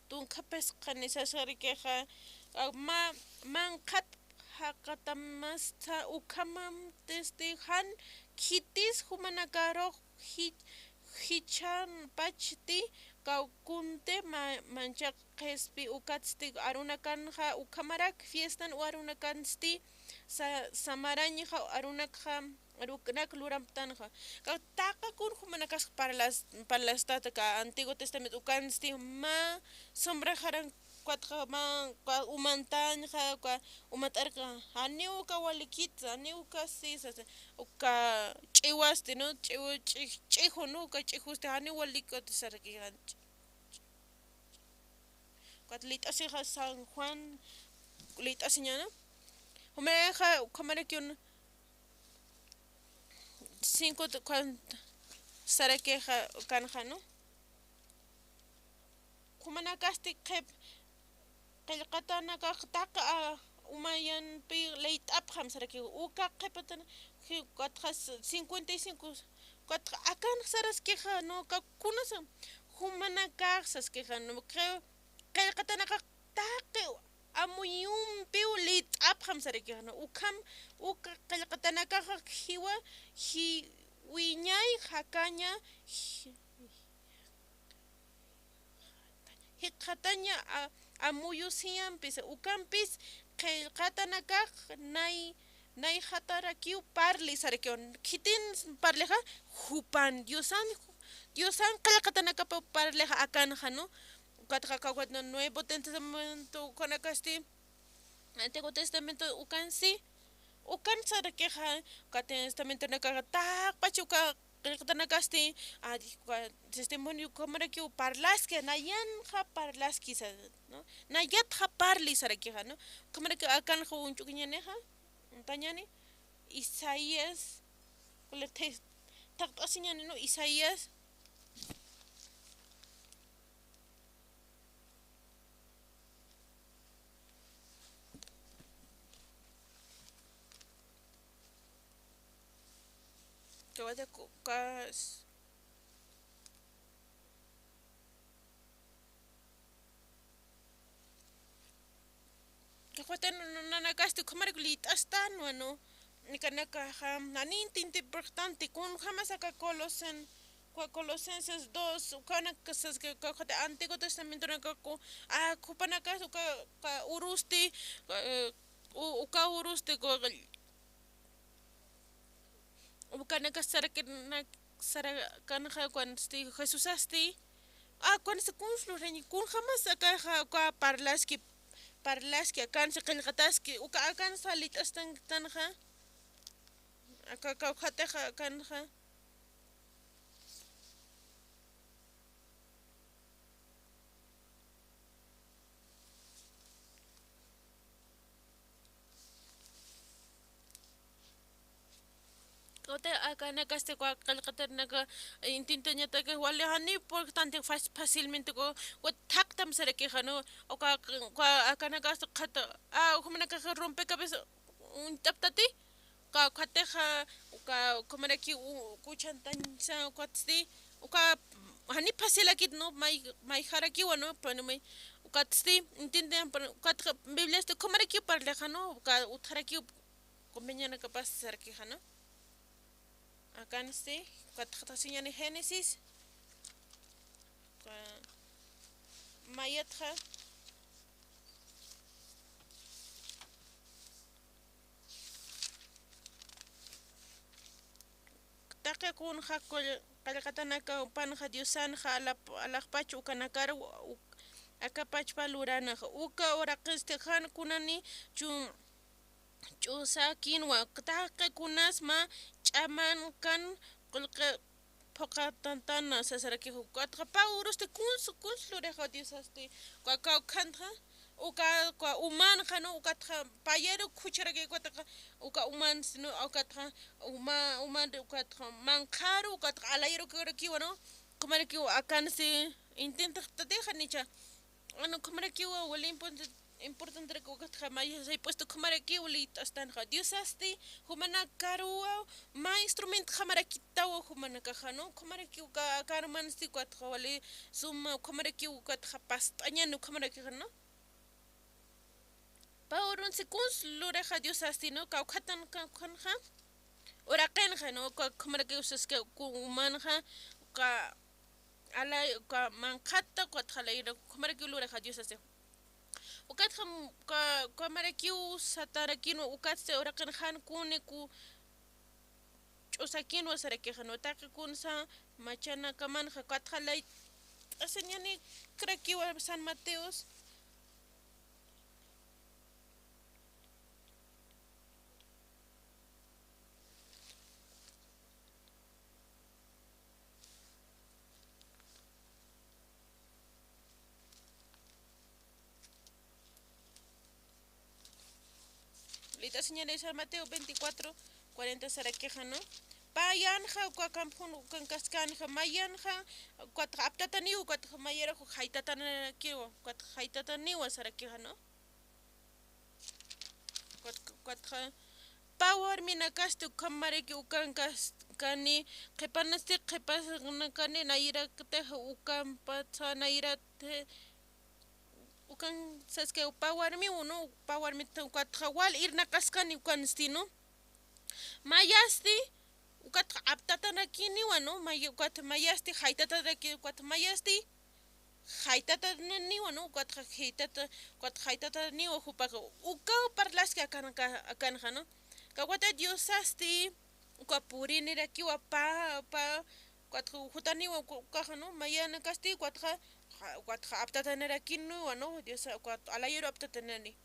Tunka phisqani sasarakixa, a, ma, manqhat jaqatamasta ukhamamtisti jan khitis jumanakarux ji-, jichhanpachti kawkunti ma-, manchaq qhispi ukatsti arunakanxa ukhamarak fiestan u arunakansti sa-, samarañxa arunakxa Arunak luramtanxa. Ka taqa kun jumanakas parlas-, parlastata ka Antiguo Testamento ukansti mä sombraxaran, ukatxa mä, uka umantañxa, uka umat'arxa, janiw uka walikit, janiw uka sisa, uka ch'iwasti, ¿no? Ch'iw-, ch'i-, ch'iju, ¿no? Uka ch'ijusti, janiw walikit saraki. Ukat lït'asixa San Juan, lït'asiñana. Jumaxa, ukhamarakiw cinco, cuarenta, sarakixa ukanxa, ¿no? Jumanakasti qhip, qillqatanakax taqi, a, umayanpi lït'apxam sarakiw, uka qhipatan, ji-, ukatxa cincuenta y cinco, ukatxa akan saraskixa, ¿no? Ka kunasa, jumanakax saskixa, ¿no? Qhi-, qillqatanakax taqi amuyumpiw lït'apxam sarakixa, ¿no? Ukham, uka qillqatanakaxa jiwa, ji-, wiñay jakaña, ji-, jikxataña a-, amuyusiñampis, ukampis qillqatanakax nay, nayjatarakiw parli sarakiw. Khitin parlixa, jupan, Diosan, Diosan qillqatanakapaw parlixa akanxa, ¿no? Ukatxa kawkhat, ¿no? Nuevo Testamento ukanakasti, Antiguo Testamento ukansi, ukan sarakixa, uka testamentonakaxa taqpach uka qillqatanakasti, a, uka testimonio ukhamarakiw parlaski, nayanxa parlaski sa, ¿no? Nayatxa parli sarakixa, ¿no? Ukhamarakiw akanxa uñch'ukiñanixa, uñtañani, Isaías, kule te-, taqt'asiñani, ¿no? Isaías, Kawata ku-, kas-, Kawata nu-, nu-, nanakasti ukhamaraki lït'astanwa, ¿no? Nikanakaxa, naninti importante, kunjamas aka Colosen-, Cua-, Colosenses dos, ukanakasas ka, ka, kawkhati Antiguo Testamentonakaku, a, jupanakas uka, uka urusti, eh, u-, uka urusti, uka, ukanakas sarakinak-, sarakanxa, ukansti Jesusasti, a, ukansti kuns lurañi, kunjamas akaxa, uka parlaski, parlaski, akansi qillqataski, uka akansa lït'astanxa, aka, kawkhatixa, akanxa. Akanakasti uka qillqatarinaka, eh, intintañataki wali jani, porque tanti fácil, fácilmente uka, uka thaqtam sarakixa, ¿no? Uka, uka akanakasti qhata, ah, ukhamanakaxa rompecabezas uñt'aptati, uka, uka teja, uka, ukhamarakiw, u-, uka uchantañsa, ukatsti, uka, jani fácilakit, ¿no? May, mayjarakiwa, ¿no? Pero may, ukatsti, intintaña, pero ukat Bibliasti ukhamarakiw parlixa, ¿no? Uka utjarakiw, compañeranakapas sarakixa, ¿no? Akansti, ukat jatasiñani Génesis. Uka mayatxa. Taqi kunxa qul-, qillqatanaka jupanxa Diosanxa alap-, alaxpach ukanakar u-, uk-, akapachpa luranaxa. Uka uraqisti jan kunani chu-, ch'usakinwa, taqi kunas mä ch'amankan qullqi phuqhatatana sasarakixa, ukatxa pä urusti kuns, kuns lurixa Diosasti, uka kawkhantxa, uka, uka umanxa, ¿no? Ukatxa payaru khucharaki, ukatxa, uka umansti, ¿no? Ukatxa uma-, umanri, ukatxa manqharu, ukatxa alayarukarakiwa, ¿no? Ukhamarakiw akansti, intintxtatixa nicha. Bueno, ukhamarakiwa wali importante, importante raki ukatxa mayasay puesto ukhamarakiw liyt'astanxa. Diosasti jumanakaruwa mä instrumentjamarakitawa jumanakaxa, ¿no? Ukhamarakiw ka-, karmansti ukatxa wali suma, ukhamarakiw ukatxa past'añani ukhamarakixa, ¿no? Pä urunsti kuns lurixa Diosasti, ¿no? Kawkhatan, kawkhanxa. Uraqinxa, ¿no? Ka-, ukhamarakiw saski ku-, umanxa, uka alay, uka manqhata, ukatxa alayra, ukhamarakiw lurixa Diosasti. Ukatxa, uka, ukhamarakiw satarakinwa, ukatsti uraqin jan kuni ku ch'usakinwa sarakixa, ¿no? Taqi kunsa machanakamanxa, ukatxa layt'asiñanikrakiwa San Mateos. Liyt'asiñanisa Mateo veinticuatro cuarenta sarakixa, ¿no? Payanxa uka campon ukankaskänxa, mayanxa ukatxa aptataniw, ukatxa mayarax jaytatanarakiwa, ukatxa jaytataniwa sarakixa, ¿no? Ukatxa, ukatxa pä warminakasti ukhamaraki ukankaskani, qhipanasti qhipanakani, nayrakatix ukampatsa nayrat, ukan saski pä warmiw, ¿no? Pä warmit ukatxa wal irnaqaskani ukansti, ¿no? Mayasti, ukatxa aptatarakiniwa, ¿no? May-, ukatxa mayasti jaytataraki, ukatxa mayasti jaytataraniwa, ¿no? Ukatxa jaytata-, ukatxa jaytataraniwa jupaxa. Ukaw parlaski akanaka-, akanxa, ¿no? Kawkhati Diosasti uka purinirakiwa pä, pä, ukatxa jutaniwa uka-, ukaxa, ¿no? Mayanakasti ukatxa, ja-, ukatxa aptatanarakiniwa, ¿no? Diosa, ukat alayaru aptatanani.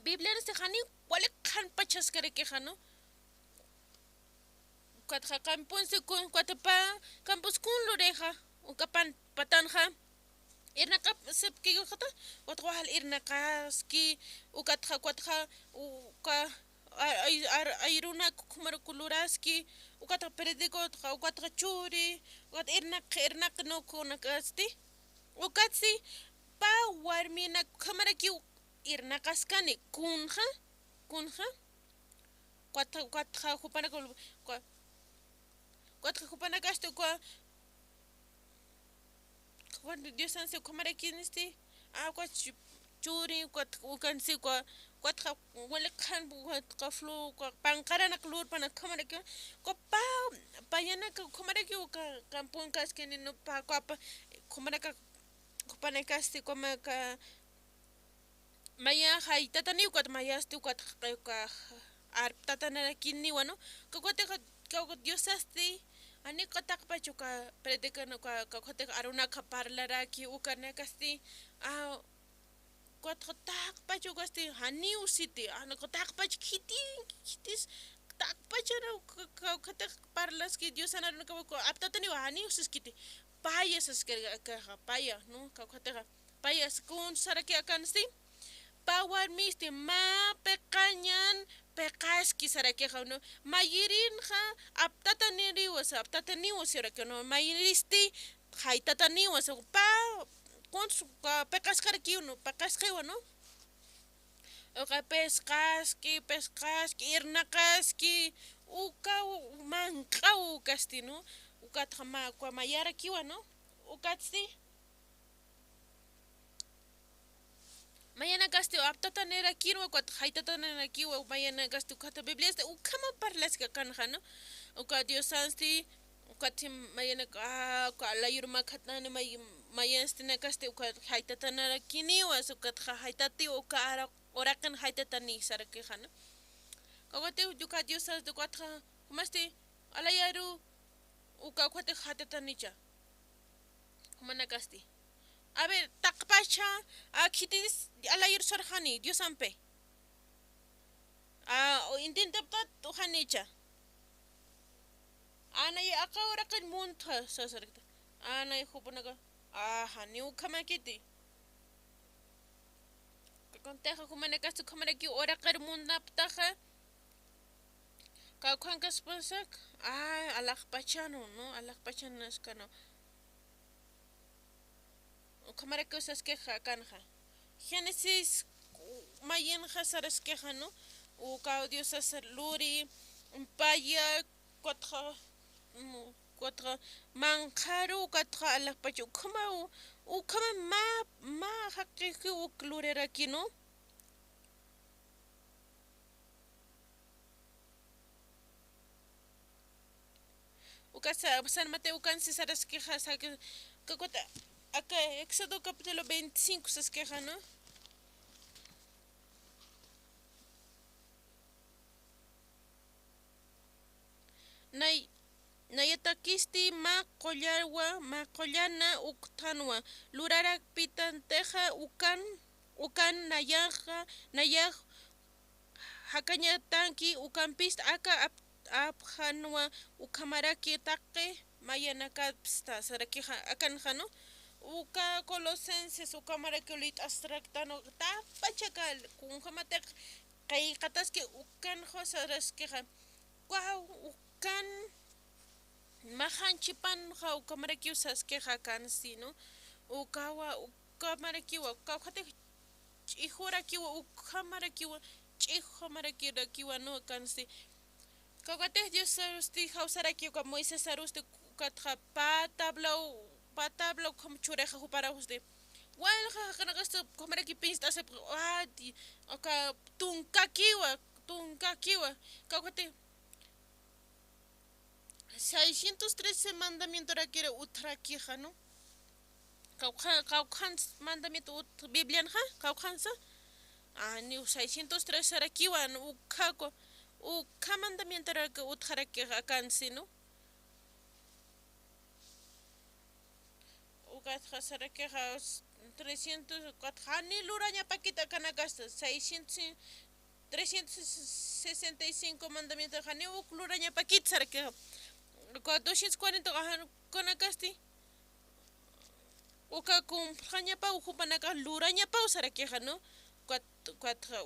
Bibliansti jani wali qhanpachaskaraki, ¿no? Ukatxa kampunsi kun, ukatxa pä, kampus kun lurixa, uka pan, patanxa irnaqasipki, ukatxa, ukatxa wal irnaqaski, ukatxa, ukatxa, uka, a-, ay-, ar-, ayrunak ukhamarak luraski, ukatxa predico, ukatxa, ukatxa churi, ukatxa irnaq, irnaq, ¿no? Kunakasti, ukatsi pä warminak ukhamarakiw irnaqaskani, kunxa, kunxa, ukatxa, ukatxa jupanak, uka-, ukatxa jupanakasti uka, uka Diosansi ukhamaraki nisti, a, uka chu-, churi, ukat-, ukansi uka, ukatxa wali qhan, ukatxa flu, uka panqaranak lurpanak ukhamaraki, uka pä, payanak ukhamaraki uka kampunkaskani, ¿no? Pä, uka pä, ukhamaraka, jupanakasti ukamaka, maya jaytataniw, ukat mayasti, ukat, uka arptatanarakinwa, ¿no? Kawkhatixa, kawkha Diosasti, janiw taqpach uka predican, uka, kawkhatixa arunakxa parlaraki, ukanakasti, a, ukat taqpach ukasti, janiw siti, a, ukat taqpach khiti, khitis, taqpachara, uka, kawkhatix parlaski, Diosan arunakaw uka aptataniwa, janiw siskiti, paya saskiraki, paya, ¿no? Kawkhatixa. Payas kun saraki akansti, pä warmisti mä piqañan piqaski sarakixa, ¿no? Mayirinxa aptataniriwa, aptataniwa sarakiwa, ¿no? Mayiristi jaytataniwa, sa pä, kunsa, piqasqarakiwa, ¿no? Piqasqiwa, ¿no? Uka pisqaski, pisqaski, irnaqaski, uka manq'aw ukasti, ¿no? Ukatxa mä, uka mayarakiwa, ¿no? Ukatsti. Mayanakasti aptatanirakiwa, ukat jaytatanirakiwa, mayanakasti ukat Bibliasti ukhama parlaski akanxa, ¿no? Uka Diosansti, ukat mayanak, ah, uka alayur makhatani may-, mayanstinakasti uka jaytatanarakiniwa, ukatxa jaytatiwa, uka ara-, uraqin jaytatani sarakixa, ¿no? Kawkati uka Diosansti ukatxa, jumasti, alayaru, uka ukat jaytatanicha. Jumanakasti. A ver, taqpacha, a, khitis, alayur sarxani, Diosampi. A, o intentaptat, ujanicha. Anay aka uraqin muntxa, sasarkta. Anay jupanaka, a, jani ukhamakiti. Kakuntixa jumanakasti ukhamaraki uraqir muntaptaxa. Kawkhankaspasa, a, alaxpachanu, ¿no? Alaxpachanaskanu. Ukhamarakiw saskixa akanxa. Génesis mayinxa saraskixa, ¿no? Ukaw Diosasa luri, paya, ukatxa, mm, ukatxa manqharu, ukatxa alaxpacha, ukhamaw, ukhama mä, mä jaqixiw uk lurirakiw, ¿no? Uka sa-, San Mateo ukan saraskixa, sa-, ka-, kakuta, aka Éxodo capítulo veinticinco saskixa, ¿no? Nay-, nayatakisti mä qullawa, mä qullana ukthanwa, lurarakpitantixa ukan, ukan nayaxa, nayax jakañatanki ukampist aka ap-, apxanwa ukhamaraki taqi mayanakapsta sarakixa akanxa, ¿no? Uka Colosenses ukhamaraki lit'astraktanu, taqpachaka kunjamatiq qillqataski ukanxa saraskixa. Ukaw ukan mä janchipanxa ukhamarakiw saskixa akansti, ¿no? Ukawa ukhamarakiwa, kawkhatix ch'ijurakiwa, ukhamarakiwa, ch'ijumarakiwa, ¿no? Akansti. Kawkhatix Diosarusti jawsarakiwa, Moisesarusti, ukatxa pä tablaw, pä tablaw ukham churixa juparawsti. Walja jaqinakasti ukhamaraki pist'asipxi, aka tunkakiwa, tunkakiwa. Kawkhatix seiscientos trece mandamientorakir utjarakixa, ¿no? Kawkha-, kawkhan mandamiento ut-, Biblianxa, kawkhansa. Janiw seiscientos trece sarakiwa, ¿no? Ukhaku, ukha mandamientorak utjarakixa akansti, ¿no? Ukatxa sarakixa trescientos, ukat jani lurañapakit akanakasta, seiscientos, trescientos sesenta y cinco mandamiento, jani uk lurañapakit sarakixa. Uka doscientos cuarenta, ukanakasti. Uka cumplxañapaw, jupanakax lurañapaw sarakixa, ¿no? Ukat, ukatxa,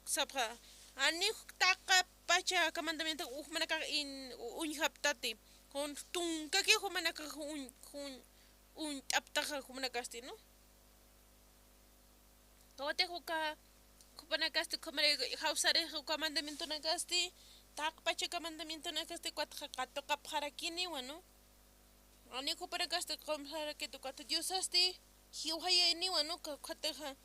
sapxa, jani taqpacha aka mandamiento jumanakax in-, uñjaptati. Kun tunkaki jumanakax uñ-, uñ-, uñt'aptaxa jumanakasti, ¿no? Kawkhatix uka jupanakasti ukhamari jawsarix uka mandamientonakasti, taqpacha aka mandamientonakasti, ukatxa katuqapxarakiniwa, ¿no? Jani jupanakasti qumsarakit, ukat Diosasti jiwjayayniwa, ¿no? Ka-, ukhatixa,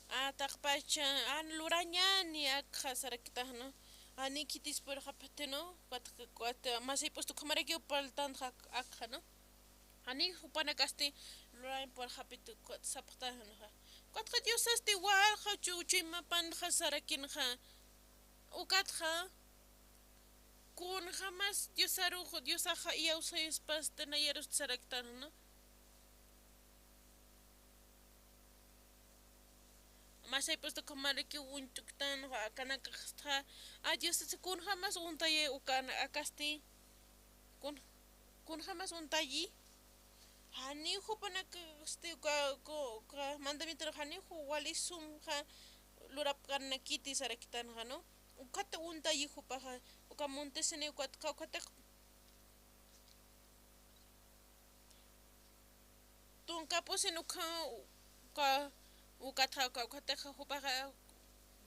a, taqpacha, a, lurañani akxa sarakitax, ¿no? Jani khitis purxapxiti, ¿no? Ukat, ukat masip'usti ukhamarakiw parltanxa akxa, ¿no? Jani jupanakasti lurañ purxapiti, ukat sapxtanxa. Ukatxa Diosasti walja chu-, chuymapanxa sarakinxa. Ukatxa, kunjamas Diosarux, Diosaxa iyawsayaspasti nayarusti saraktan, ¿no? Masaypusti ukhamaraki uñt'uktan, akanakasti, a, Diosasti kunjamas uñtayay ukan akasti. Kun-, kunjamas uñtayi. Jani jupanakasti uka, uka, uka mandamiento jani ju-, wali sumxa, lurapkanakiti saraktanxa, ¿no? Ukat untayi jupaxa, uka muntisini ukat kawkhatix tunkapusin ukha, uka, ukatxa, uka, ukatxa jupaxa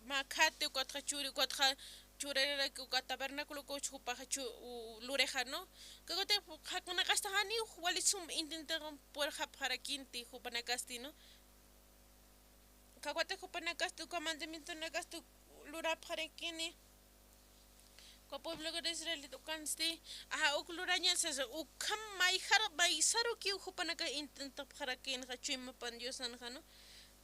mä khati, ukatxa churi, ukatxa churaraki, uka tabernaculo kuch jupaxa chu-, u-, lurixa, ¿no? Kawkhatix jaqinakasti janiw wali sum intintix purxapxarakinti jupanakasti, ¿no? Kawkhatix jupanakasti uka mandamientonakasti lurapxarakini. Uka pueblo de Israel ukansti, ajá, uk luraña sasa, ukham mayjar, maysarukiw jupanaka intintapxarakinxa chuymapan Diosanxa, ¿no?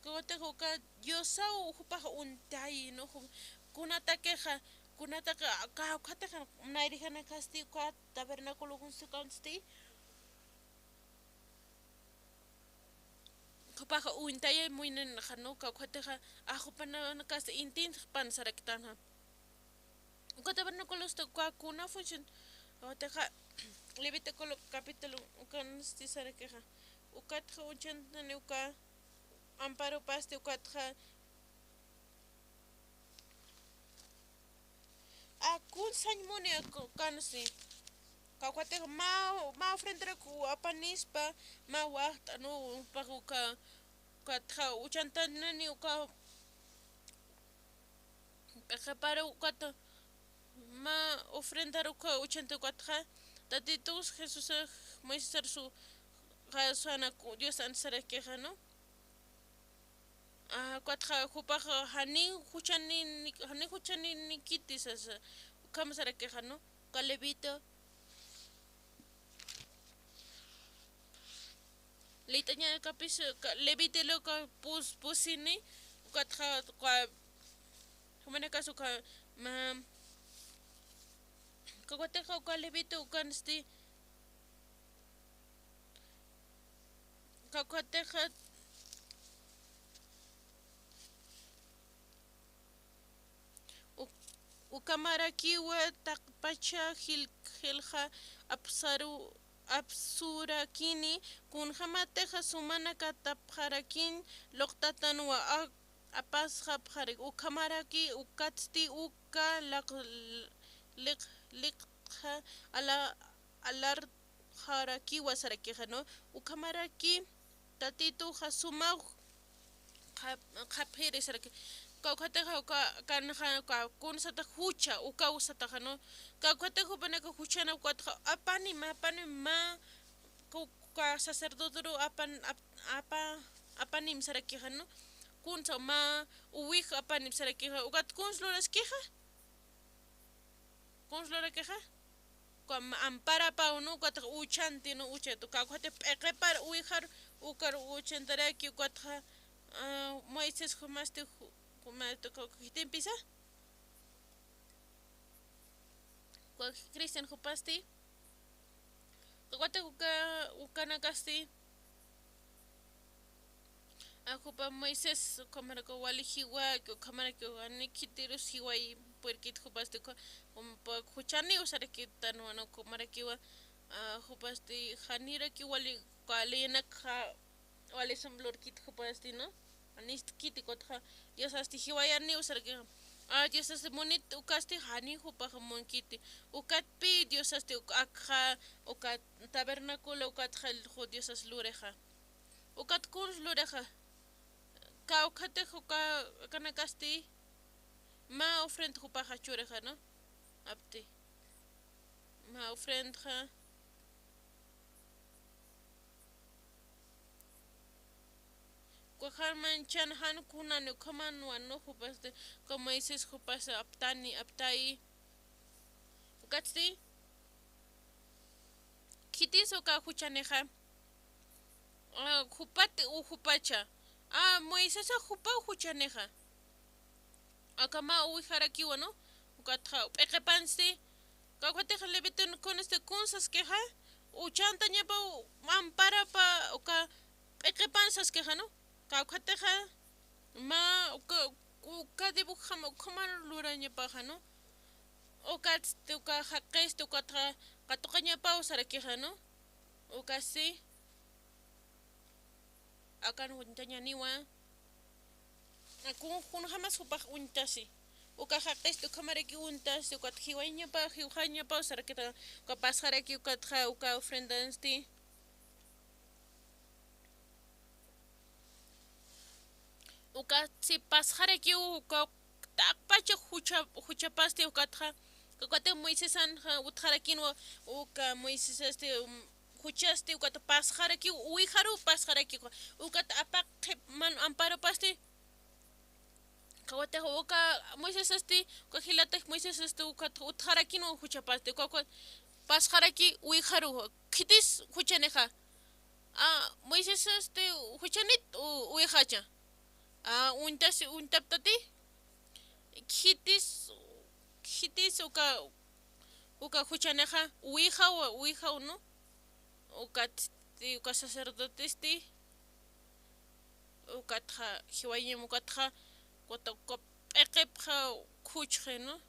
Kawkhatix uka Diosaw jupax untayi, ¿no? Ju-, kunatakixa, kunatakixa, kawkhatixa nayrijanakasti uka tabernaculo kunsi ukansti. Jupaxa uñtayay muynanxa, ¿no? Kawkhatixa, a, jupanakasti intintxpan saraktanxa. Uka tabernaculosti uka kuna función, kawkhatixa, Levítico capítulo ukansti sarakixa. Ukatxa uchantani uka amparopasti ukatxa, a, kun sañ muni ak-, kansi. Kawkhatix mä, mä ofrendarak apanispa, mä waxt'an, ¿no? Jupax uka, ukatxa uchantanani uka p'iqipar ukat mä ofrendar uka uchanti ukatxa, Tatitux Jesús, Moisés arsu, jasana Dios ansarakixa, ¿no? A, ukatxa jupax jani juchani, jani juchanikiti sasa, ukham sarakixa, ¿no? Uka levita. Leyt'añakapis, uka levita luka pus-, pusini, ukatxa, uka, jumanakas uka, ma, kawkhatixa uka levita ukansti, kawkhatixa, uk-, ukhamarakiwa taqpacha jil-, jilxa apsaru-, apsurakini, kunjämatixa suma katapxarakiñ luqtatanwa a-, apasxapxarak, ukhamaraki ukatsti uka laq-, liq-, liqtxa ala-, alarxarakiwa sarakixa, ¿no? Ukhamaraki Tatituxa sumaw qhap-, qhapxiri saraki. Kawkhatixa uka, kanxa, uka, kun satax jucha, ukaw sataxa, ¿no? Kawkhatixa jupanaka juchana ukatxa, apanim, apanim mä, ku-, uka sacerdoteru apan-, ap-, apa-, apanim sarakixa, ¿no? Kunsa mä uwij apanim sarakixa, ukat kuns luraskixa. Kuns lurakixa, uka amparapaw, ¿no? Ukatxa uchanti, ¿no? Uchatu, kawkhati p'iqipar uwijar, ukar uchantaraki, ukatxa, a, Moisés jumasti, ju-, jumasti, uka, uka khitimpisa. Uka cristian jupasti. Kawkhati uka, ukanakasti. A, jupa Moisés, ukhamaraki wali jiwaki, ukhamaraki wali khitirus jiway puerkit jupasti, uka, um, pa, juchaniw sarakitanwa, ¿no? Ukhamarakiwa, a, jupasti, janiraki wali, uka leyanakxa, wali sum lurkit jupasti, ¿no? Anistkiti, ukatxa, Diosasti jiwayaniw sarakixa. A, Diosasti munit ukasti, jani jupax munkiti. Ukatpi Diosasti, uk-, akxa, uka tabernáculo, ukatxa, ju-, Diosas lurixa. Ukat kuns lurixa. Kawkhatix uka, akanakasti, mä ofrenda jupaxa churixa, ¿no? Apti. Mä ofrendaxa. Uka jan manchan jan kunani, ukhamanwa, ¿no? Jupasti, uka Moisés jupasti aptani, aptayi. Ukatsti. Khitis uka juchanixa. A, jupati u jupacha. A, Moisés jupaw juchanixa. Aka mä uwijarakiwa, ¿no? Ukatxa p'iqipansti. Kawkhatixa levitun kunsti kun saskixa. Uchantañapaw amparapa uka p'iqipan saskixa, ¿no? Kawkhatixa mä uka, uka dibujama ukhaman lurañapaxa, ¿no? Ukatsti uka jaqisti ukatxa katuqañapaw sarakixa, ¿no? Ukasti. Akan uñtañaniwa. Kun, kunjamas jupax uñtasi. Uka jaqisti ukhamaraki uñtasi, ukat jiwañapa, jiwjañapa, sarakita, uka pasxaraki, ukatxa, uka ofrendansti. Ukat si pasxarakiw, uka taqpacha jucha, juchapasti, ukatxa, ukat Moisesan, ja, utjarakinwa, uka Moisesasti, um, juchasti, ukat pasxarakiw, uwijaruw pasxarakiw, ukat apaq qhip man amparopasti, Kawatix uka Moisesasti, uka jilata Moisesasti, ukat utjarakinwa juchapasti, uka, uka pasxaraki uwijaru, khitis juchanixa. A, Moisesasti juchanit u-, uwijacha. A, uñtasi, uñtaptati. Khitis, khitis uka, uka juchanixa, uwijaw, uwijaw, ¿no? Ukat, uka sacerdotesti. Ukatxa, jiwayim ukatxa, ukat uka p'iqipxa khuchxi, ¿no?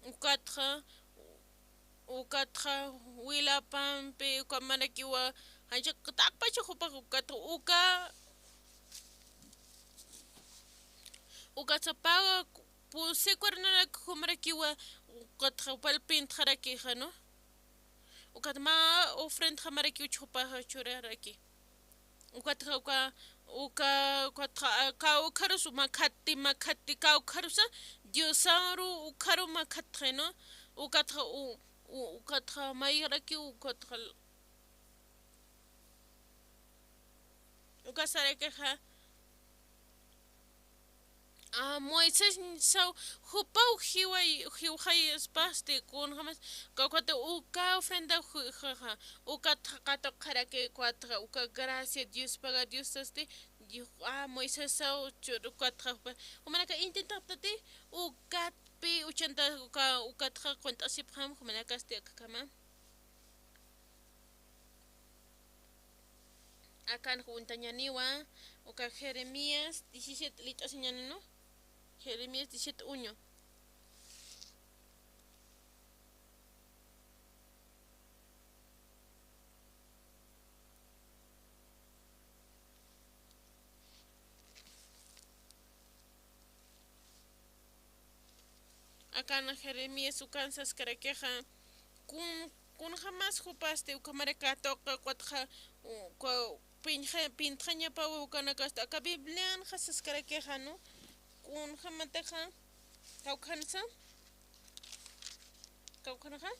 Ukatxa, ukatxa, wilapampi, uka marakiwa, jancha taqpacha jupax ukatxa, uka, ukatxa paga, pusi cuernonak jumarakiwa, ukatxa, upal pintxarakixa, ¿no? Ukat mä ofrendjamarakiw jupaxa churaraki. Ukatxa uka, uka, ukatxa, kawkharus makhatti, makhatti, kawkharusa, Diosaru ukharu makhatxi, ¿no? Ukatxa, u-, u-, ukatxa, mayarakiw, ukatxa, uka sarakixa, A, Moisés saw, jupaw jiway, jiwjayaspasti, kunjamas, kawkhati uka ofrenda ju-, jaja, ukat katuqxaraki, ukat, uka gracia Dios paga Diosasti, Dios, a, Moisés saw, chur, ukat, jupa, jumanaka intentaptati, ukatpi uchanta, uka, ukat qunt'asipxam, jumanakasti akakama. Akan uñtañaniwa, uka Jeremías diecisiete, lit'asiñani, ¿no? Jeremías diecisiete uno. Akan Jeremías ukan saskarakixa, kun, kunjamas jupasti, ukhamaraki katuqi, ukatxa, uka, pintxa, pintxañapaw ukanakasti, aka Biblianxa saskarakixa, ¿no? Kunjamatixa, kawkhansa, kawkhanxa.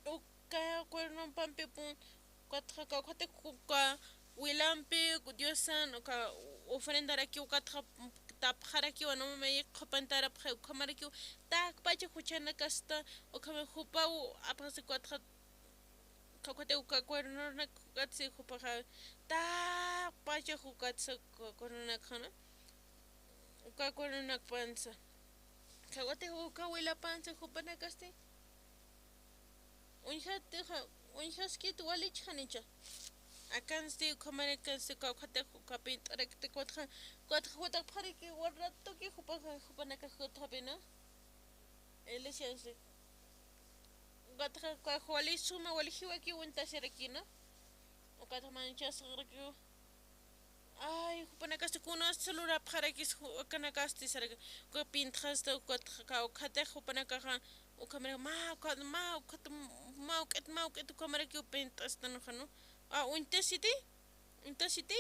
Uka cuernonpampi pun, ukatxa kawkhati uka wilampi, Diosan, uka ofrendaraki, ukatxa tapxaraki, wanumamay qhupantarapxi, ukhamarakiw, taqpacha juchanakasta, ukhama jupaw, apxasi, ukatxa, kawkhati uka cuernonak, ukatsi jupaxa, taqpacha jukatsa, uka cuernonakxana. Uka cuernonakpansa. Kawkhati uka wilapansa jupanakasti. Uñjatixa, uñjaskit walichxanicha. Akansti, ukhamarakansti, kawkhati uka pint'arakti, ukatxa, ukatxa jutapxaraki, un ratoki jupaxa, jupanaka jutapina. Iglesiansti. Ukatxa, uka wali suma, wali jiwaki uñtasirakina. Ukatxa manchasxarakiw. Ay, jupanakasti kunasta lurapxarakis ju-, akanakasti saraki, uka pintxasta, ukat, kawkhatix jupanakaxa, ukhamaraki, mä, ukat, mä, ukat, mä, uk'it, mä, uk'it, ukhamarakiw pint'astanxa, ¿no? A, uñtasiti, uñtasiti,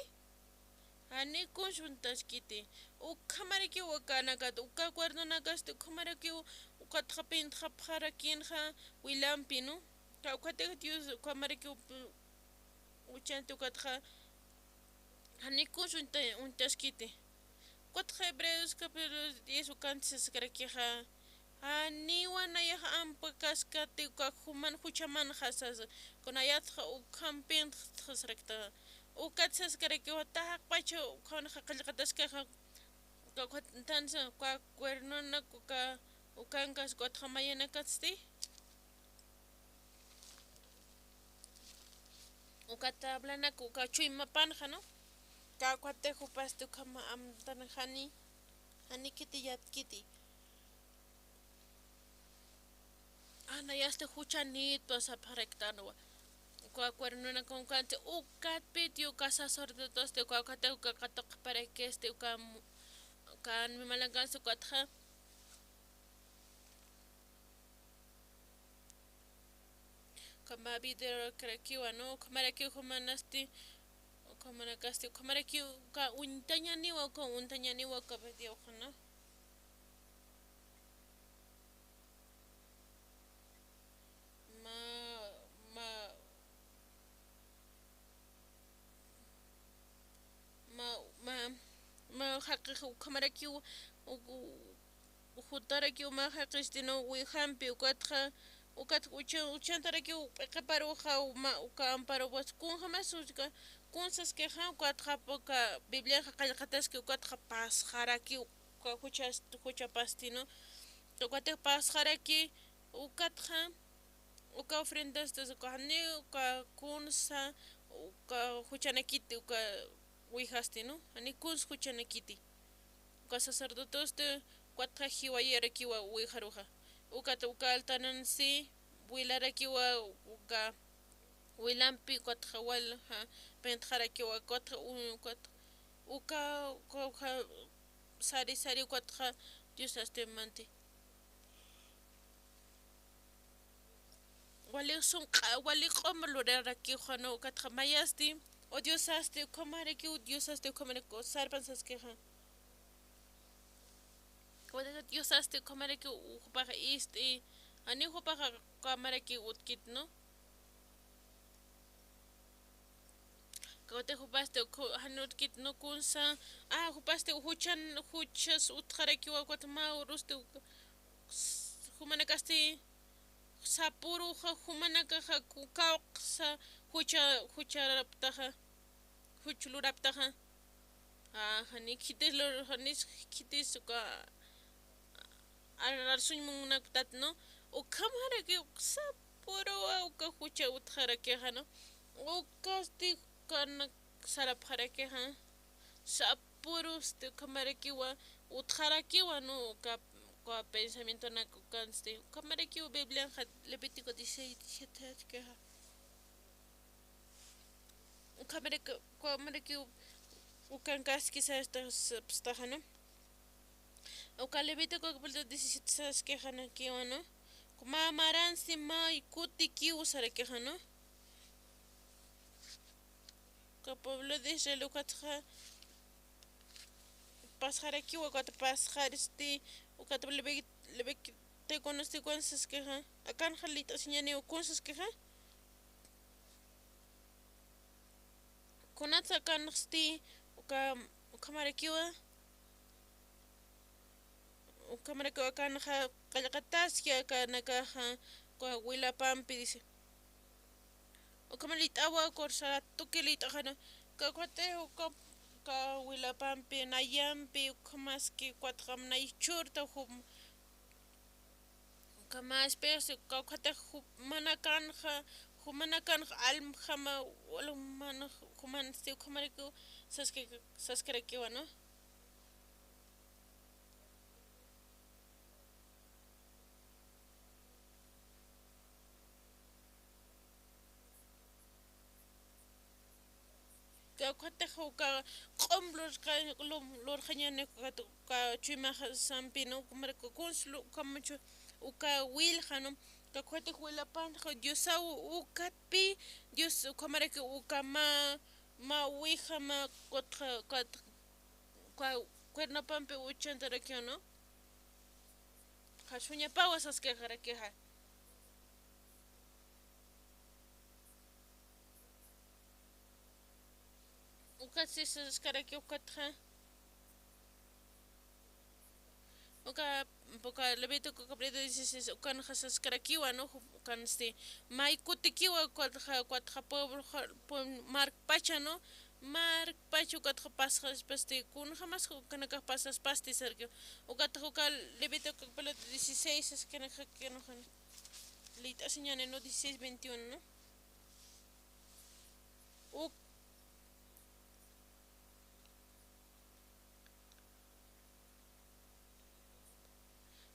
jani kuns uñtaskiti, ukhamarakiw akanakat, uka cuernonakasti, ukhamarakiw, ukatxa pintxapxarakinxa, wilampi, ¿no? Kawkhatix Dios, ukhamarakiw, uchanti ukatxa, jani kuns uñta-, uñtaskiti. Ukatxa Hebreos capítulo diez ukanti saskarakixa, janiwa nayax ampa kaskati uka juman juchamanxa sasa, kunayatxa ukham pintxtxa sarakta. Ukat saskarakiwa taqpacha ukhanxa qillqataskaxa, uka, uka tansa, uka cuernonak, uka, ukankas, ukatxa mayanakasti. Uka tablanak, uka chuymapanxa, ¿no? Kawkhati jupasti ukhama amtan jani, jani khiti yatkiti. A, nayasti juchanit pasapxaraktanwa. uka cuernonak ukanti, ukatpiti uka sacerdotosti, uka, ukatxa uka katuqaparakisti, uka mu-, uka animalankansti, ukatxa uka mä videorakiwa, ¿no? Ukhamarakiw jumanasti, ukhamanakasti, ukhamarakiw uka uñtañaniwa, uka uñtañaniwa uka videoxa, ¿no? Mä, mä, mä, mä, mä jaqix ukhamarakiw, u-, u-, jutarakiw mä jaqisti, ¿no? Wijampi, ukatxa, ukat ucha-, uchantarakiw p'iqiparuxa, uma, uka amparupas, kunjamas uka, kun saskixa, ukatxa, uka Bibliaxa qallqataski, ukatxa pasxarakiw, uka juchas-, juchapasti, ¿no? Ukatix pasxaraki, ukatxa, uka ofrendastas, uka janiw, uka kunsa, uka juchanakiti, uka wijasti, ¿no? Janiw kunsa juchanakiti. Uka sacerdotosti, ukatxa jiwayarakiwa wijaruxa. Ukat uka altaransi, wilarakiwa, uka wilampi, ukatxa wal, ja, pintxarakiwa, ukatxa, u-, ukatxa, uka, uka, uka, sari, sari, ukatxa, Diosasti manti. Wali sunq'a, wali q'um lurarakixa, ¿no? Ukatxa mayasti, o Diosasti, ukhamarakiw, Diosasti, ukhamarakiw, sarpan saskixa. Ukatxa Diosasti, ukhamarakiw, jupaxa ist'i, janiw jupaxa ukhamarakiw utkit, ¿no? Kawtix jupasti, ukhu-, jan utkit, ¿no? Kunsa, ah, jupasti, juchan, juchas utxarakiwa, ukat mä urusti, uk-, s-, jumanakasti, sapüruxa, jumanakaxa, ku-, kawksa, jucha, jucharaptaxa, juch luraptaxa. Ah, jani khitis lur-, jani khitis uka, ar-, arsuñ munaktat, ¿no? Ukhamarakiw sapüruwa uka jucha utxarakixa, ¿no? Ukasti ukanak sarapxarakixa. Sapürusti ukhamarakiwa utxarakiwa, ¿no? Uka, uka pensamientonak ukansti. Ukhamarakiw Biblianxa Levítico dieciséis diecisiete saskixa. Ukhamaraki, ukhamaraki ukankaski sasta, sapstaxa, ¿no? Uka Levítico capítulo diecisiete saskixanakiwa, ¿no? Mä maransti mä kutikiw sarakixa, ¿no? Uka pueblo de Israel ukatxa pasxarakiwa, ukat pasxaristi, ukat Leví-, Levíticonusti kun saskixa, akanxa liyt'asiñaniw kun saskixa. Kunatsa akanxsti, uka, ukhamarakiwa, ukhamarakiwa akanxa qallqataski akanakaxa, uka wilapampi, dice. Ukhama liyt'awa, uka saratuki liyt'axana, uka ukhati, uka, uka wilapampi, nayampi, ukhamaski, ukatxa nay churta, jum-, Uka mä especie, uka, ukatix jumanakanxa, jumanakanxa almjama, walumanax, jumansti, ukhamarakiw saski-, saskarakiwa, ¿no? Uka, ukatix uka q'um lurxa-, lum-, lurxañani uka, uka chuymaxasampi, ¿no? Ukhamarakiw kunsa lu-, ukhamachu, uka wilxa, ¿no? Uka ukatix wilapanxa Diosaw ukatpï, Dios ukhamarakiw uka mä, mä wija, mä kutxa, ukat, uka cuernopampi uchantarakiw, ¿no? Jasuñapawa saskixarakixa. Ukat sisaskaraki ukatxa. Uka, uka Levítico capítulo dieciséis, ukanxa saskarakiwa, ¿no? Ukansti, may kutikiwa, ukatxa, ukatxa pueblo, pueblo, markpacha, ¿no? Markpacha ukatxa pasaspasti, kunjamas ukanakax pasaspasti sarki. Ukatxa uka Levítico capítulo dieciséis, es que no, que no, liyt'asiñani, ¿no? Dieciséis veintiuno, ¿no? Uk-,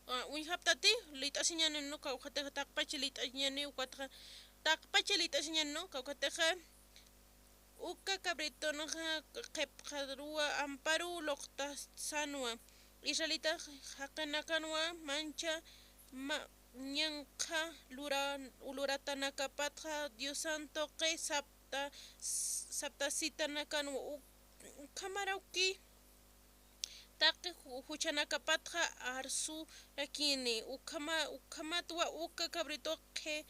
ah, uñjaptati, liyt'asiñani, ¿no? Uka, ukatxa taqpacha liyt'asiñani, ukatxa taqpacha lït'asiñan, ¿no? Kawkhatixa uka cabritonxa qhipxaruwa amparuw luqtasanwa. Israelita jaqinakanwa mancha ma-, ñanqha lura-, luratanakapatxa Diosan tuqi sapta-, saptasitanakanwa. U-, ukhamaraki taqi ju-, juchanakapatxa arsurakini. Ukhama-, ukhamatwa uka cabrito qhi-,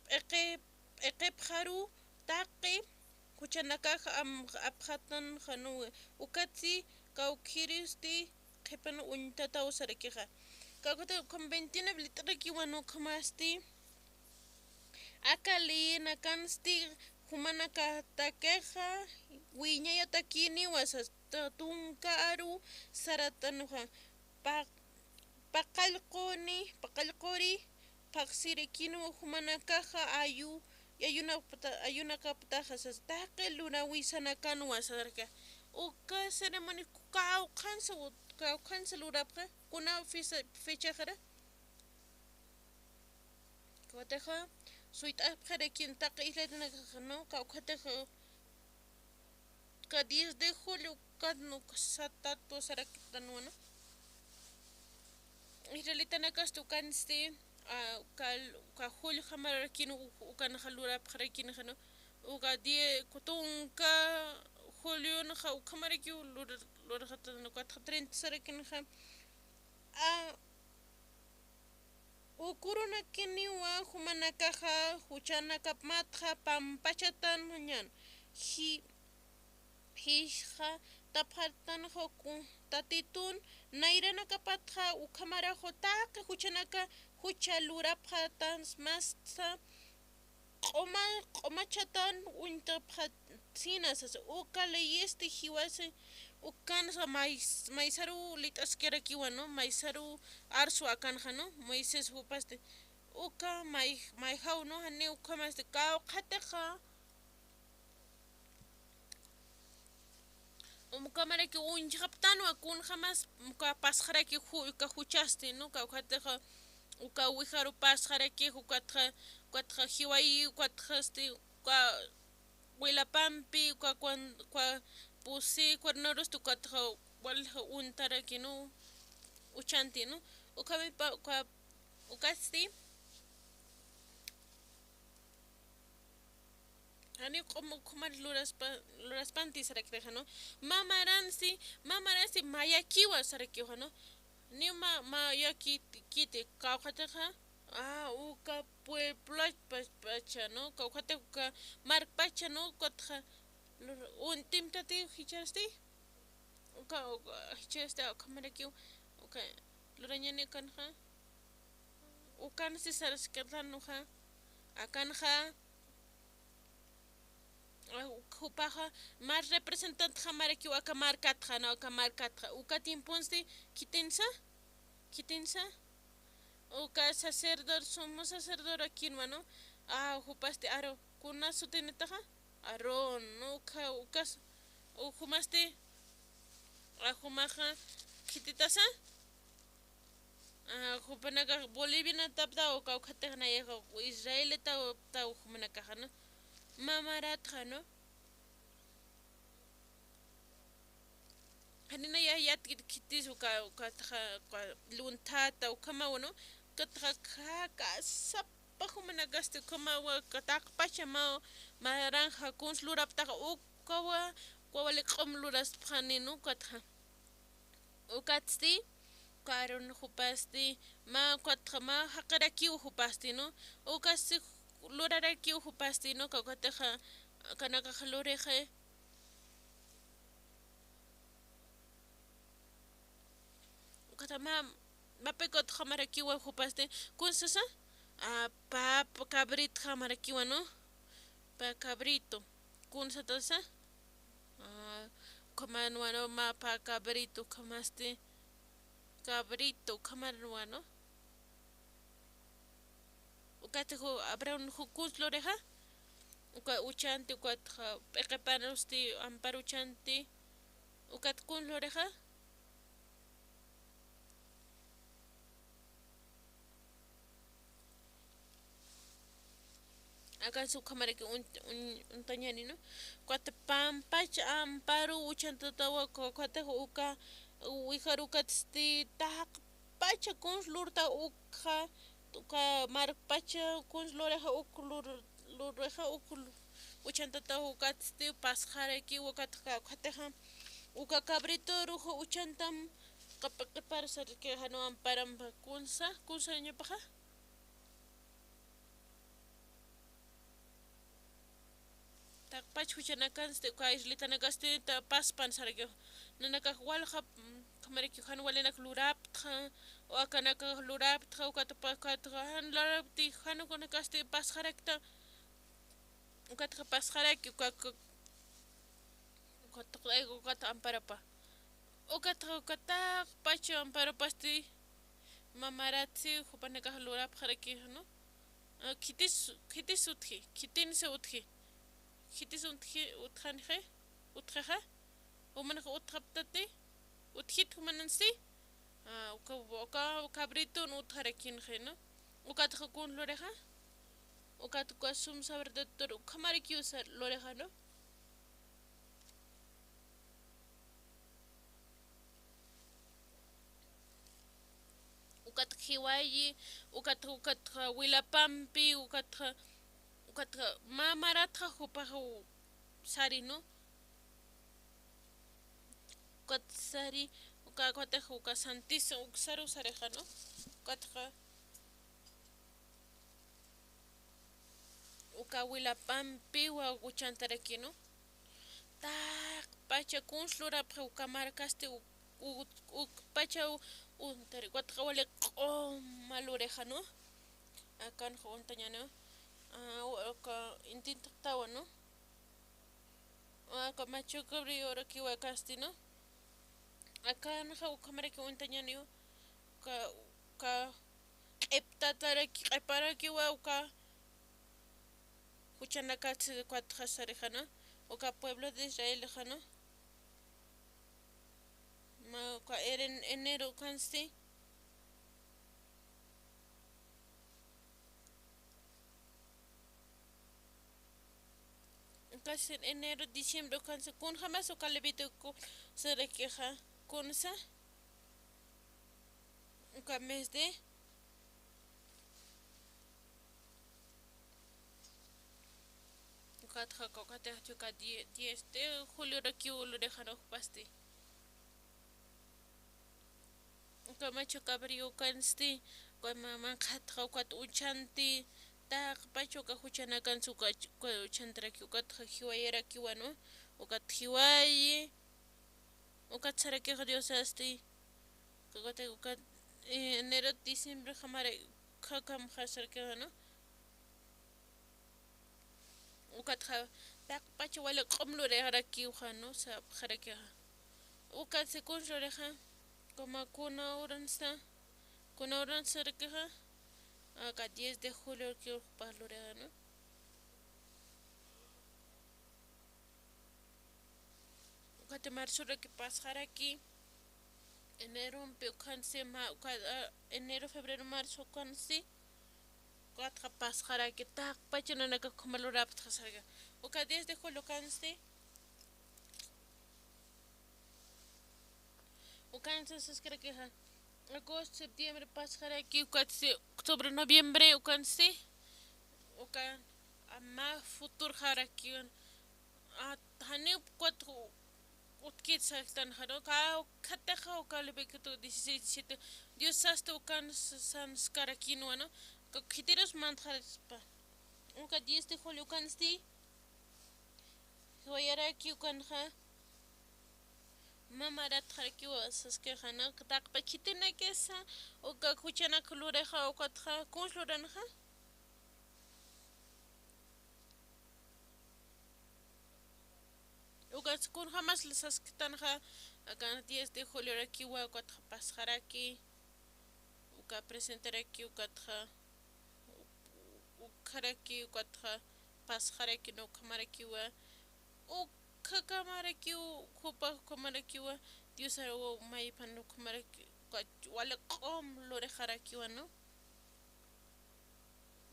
p'iqi-, p'iqipxaru taqi juchanakax am-, apxatanxanuwi. Ukatsi kawkhiristi qhipan uñtataw sarakixa. Kawkhata ukham veintinueve lït'arakiwan ukhamasti. Aka leyinakansti jumanakatakixa wiñayatakiniwa sas-, ta-, tunka aru saratanuxa. Pa-, paqallquni, paqallquri phaxsirakinuwa jumanakaxa ayu-, ayunapta-, ayunakaptaxa sas, taqi luräwisanakanwa saraki. Uka ceremonia kawkhansa, kawkhansa lurapxi, kuna fecha, fechaxara. Kawkhatixa suyt'apxarakin taqi islatanakaxa, ¿no? Kawkhatixa uka diez de julio ukat, ¿no? Uka satatwa sarakitanwa, ¿no? Israelitanakasti ukansti, a, uka, uka jullja marakin u-, ukanxa lurapxarakinxa, ¿no? Uka diez, tunka julionxa ukhamarakiw lur-, lurxatan, ukatxa treinta sarakinxa. A, ukurunakiniwa jumanakaxa juchanakapmatxa pampachatan ñan. Ji-, jisxa tapxatanxa ku-, tatitun nayranakapatxa ukhamaraxu taqi juchanaka jucha lurapxatan masta q'uma, q'umachatan uñtapxatsina sasa, uka leyesti jiwasi, ukansa may-, maysaru lït'askirakiwan, ¿no? Maysaru arsu akanxa, ¿no? Moisés jupasti, uka may-, mayjaw, ¿no? Jani ukhamasti, kawkhatixa ukamaraki uñjaptanwa kunjamas, uka pasxaraki ju-, uka juchasti, ¿no? Kawkhatixa uka wijaru pasxaraki, ukatxa, ukatxa jiwayi, ukatxasti, uka wilapampi, uka cuan-, uka pusi, cuernorusti, ukatxa walja untaraki, ¿no? Uchanti, ¿no? Ukhamipa, uka, ukasti. Jani q'um ukhamar luraspa-, luraspanti sarakitixa, ¿no? Mä maransti, mä maransti mayakiwa sarakiwa, ¿no? Ni mä, mayakiti, kiti, kawkhatixa, a, uka pueblopacha, ¿no? Kawkhatixa uka markpacha, ¿no? Ukatxa, lur-, uñtimtati jichhasti, uka, uka, jichhasti, ukhamarakiw, uka, lurañani akanxa, ukansti saraskatanuxa, akanxa, a, jupaxa, mä representantjamarakiw aka markatxa, ¿no? Aka markatxa. Uka tiemponsti, khitinsa, khitinsa, uka sacerdote, sumo sacerdote akinwa, ¿no? A, jupasti Aarón, kuna sutinitaxa, Aarón, ¿no? Uka, ukas, u jumasti, a, jumaxa, khititasa, a, jupanakax Bolivianataptaw, kawkhatixa nayaxa Israelitaptaw jumanakaxa, ¿no? Mä maratxa, ¿no? Janina ya, ya, khitis uka, ukatxa, uka, lunthata, ukhamawa, ¿no? Ukatxa, ka, ka, sapa jumanakasti ukhamawa, ka, taqpacha mä, maranxa kuns luraptaxa, ukawa, ukawa wali q'um luraspxani, ¿no? Ukatxa. Ukatsti, uka Aarón jupasti, mä ukatxa mä jaqirakiw jupasti, ¿no? Ukatsti lurarakiw jupasti, ¿no? Kawkhatixa, akanakax lurixa. Ukatxa mä, mä pä ukatjamarakiwa jupasti, kunsasa, a, pä, pä cabritjamarakiwa, ¿no? Pä cabrito. Kunsatasa, a, ukhamarwa, ¿no? Mä pä cabrito, ukhamasti, cabrito, ukhamarwa, ¿no? Ukat ju-, Aarón ju-, kuns lurixa, uka uchanti, ukatxa, p'iqipanusti, ampar uchanti, ukat kuns lurixa. Akansa ukhamaraki un-, un-, untañäni, ¿no? Ukat pampach amparu uchantatawa, uka, ukat uka, wijar ukatsti taqpacha kuns lurta ukxa, uka markpacha kuns lurixa uk lur-, lurixa uk lu-, uchantatawa ukatsti pasxaraki, ukat uka, ukatixa, uka cabritoruxa uchantam qapa, qapar sarki, janiw amparampa kunsa, kunsa ñapaxa. Taqpach juchanakansti, uka islitanakasti ta paspan saraki. Nanakax walja, mm, ukhamaraki jan walinak luraptxa, o akanakax luraptxa, ukat pa, ukat jan lurapti, jan ukanakasti pasxarakta, ukat pasxaraki, uka, uka, ukat, ukat amparapa. Ukat, ukat taqpach amparapasti, mamaratsi, jupanakax lurapxaraki, ¿no? Ah, khitis, khitis utji, khitinsi utji. Khitis utji, utjanji, utjaxa. Jumanxa utjaptati, utjit jumanansti. Ah, uka, uka, uka cabritun utjarakinji, ¿no? Ukatxa kun lurixa. Ukat uka sum sabor doctor, ukhamarakiw sa lurixa, ¿no? Ukat jiwayi, ukat, ukat wilapampi, ukat, ukat mamaratxa jupaxa sari, ¿no? Ukat sari, uka, ukat, uka santis, uksaru sarixa, ¿no? Ukat, uka wilapampiwa uchantaraki, ¿no? Taqpacha kuns lurapxi uka markasti, u-, u-, ukpacha u-, untari, ukat wali q'uma lurixa, ¿no? Akanxa untañäni, ah, u-, uka intintaqtawa, ¿no? Uka machu cabriturakiwa akansti, ¿no? Akanxa ukhamaraki untañäni, uka, uka q'iptataraki, q'iparakiwa uka juchanakatsi, ukat sarixa, ¿no? Uka pueblo de Israelxa, ¿no? Ma uka eren-, enero ukansti. Ukansti enero, diciembre ukansti. Kunjamas uka Levítico sarakixa. Kunsa. Uka mes de, ukatxa, ukatxa, uka die-, diez de juliorakiw lurixa, ¿no? Jupasti. Uka machu cabri ukansti, uka ma-, manqhatxa ukat uchanti, taqpach uka juchanakansi uka, uka uchantaraki, ukatxa jiwayarakiwa, ¿no? Ukat jiwayi, ukat sarakixa Diosasti. Ukat, ukat, eh, enero, diciembre, jamara, jakamxa sarakixa, ¿no? Ukatxa, taqpach wali q'um lurirakiwa, ¿no? Sapxarakixa. Ukat si kuns lurixa, como kuna uransa, kuna uransa sarakixa, aka diez de juliorakiw jupax lurixa, ¿no? Ukat marzorakiw pasxaraki, enerompi ukansi ma, uka, ah, enero, febrero, marzo ukansi, ukatxa pasxaraki, taqpach nanakax ukhama lurapxta saraki. Uka diez de julio ukansti, ukansi saskarakixa. Agosto, septiembre pasxaraki, ukatsi octubre, noviembre ukansti, uka ama futurxaraki, a, janiw ukat utkit sarktanxa, ¿no? Ka, katixa uka Levítico dieciséis, diecisiete, Diosasti ukan s-, sanskarakinwa, ¿no? Ka khitirus mantxarispa. Uka diez de julio ukansti, jiwayaraki ukanxa, mamaratxarakiwa saskixa, ¿no? Taqpach khitinakisa, uka juchanak lurixa, ukatxa, kuns luranxa. Ukat kunjamas sasktanxa, aka diez de juliorakiwa, ukatxa pasxaraki, uka presentaraki, ukatxa, ukharaki, ukatxa pasxaraki, ¿no? Ukhamarakiwa, ukhakamarakiw, jupax ukhamarakiwa, Diosar maypan ukhamaraki, uka wali q'um lurixarakiwa, ¿no?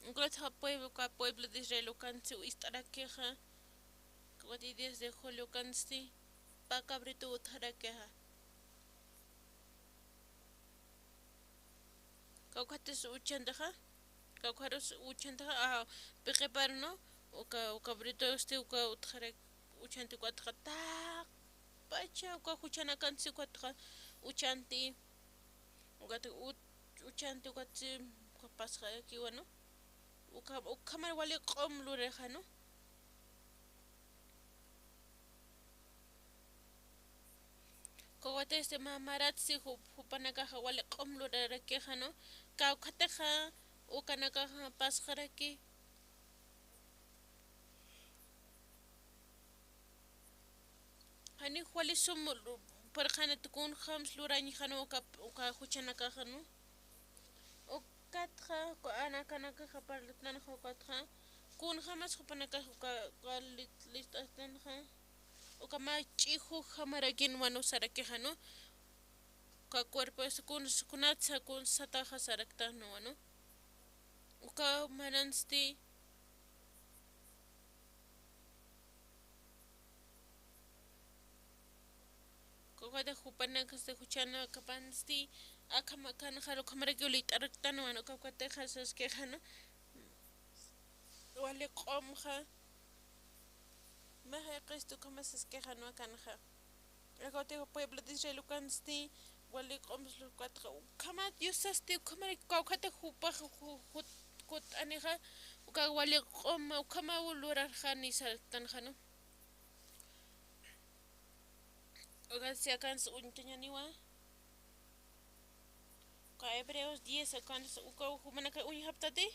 Ukat ja pueblo, uka pueblo de Israel ukansi ist'arakixa. Ukat diez de julio ukansi pä cabrito utjarakixa. Kawkhatis uchantaxa, kawkharus uchantaxa, a, piqipar, ¿no? Uka, uka cabritosti uka utjarak, uchanti ukatxa taqpacha, uka juchanakansi ukatxa uchanti, ukat u-, uchanti ukatsi pasxarakiwa, ¿no? Uka, ukhamar wali q'um luraxa, ¿no? Kawkhatix este ma-, maratsi ju-, jupanakaxa wali q'um lurarakixa, ¿no? Kawkhatixa ukanakaxa pasxaraki. Janiw wali sum lu-, purqanit kunjams lurañxa, ¿no? Uka, uka juchanakaxa, ¿no? Ukatxa, ku-, anakanakaxa parlatnanxa ukatxa, kunjamas jupanakax uka, uka lit-, list'astanxa, uka mä ch'ijujamarakinwa, ¿no? Sarakixa, ¿no? Uka cuerpo es kun, kunatsa, kunsataxa saraktanwa, ¿no? Uka maransti. Kawkhatix jupanakasti juchanakapansti, akham akanxa ukhamarakiw list'araktanwa, ¿no? Kawkhatix saskixa, ¿no? Wali q'umxa. Mä jayqisti ukhama saskixa, ¿no? Akanxa. Kawkhatix pueblo de Israel ukansti, wali q'um lurkatxa, ukhama Diosasti, ukhamaraki kawkhatix jupax ju-, jut-, kut'anixa, uka wali q'um, ukhamaw lurarxani sartanxa, ¿no? Ukat si akansa uñtañaniwa. Uka Hebreos diez, akansa uka jumanaka uñjaptati.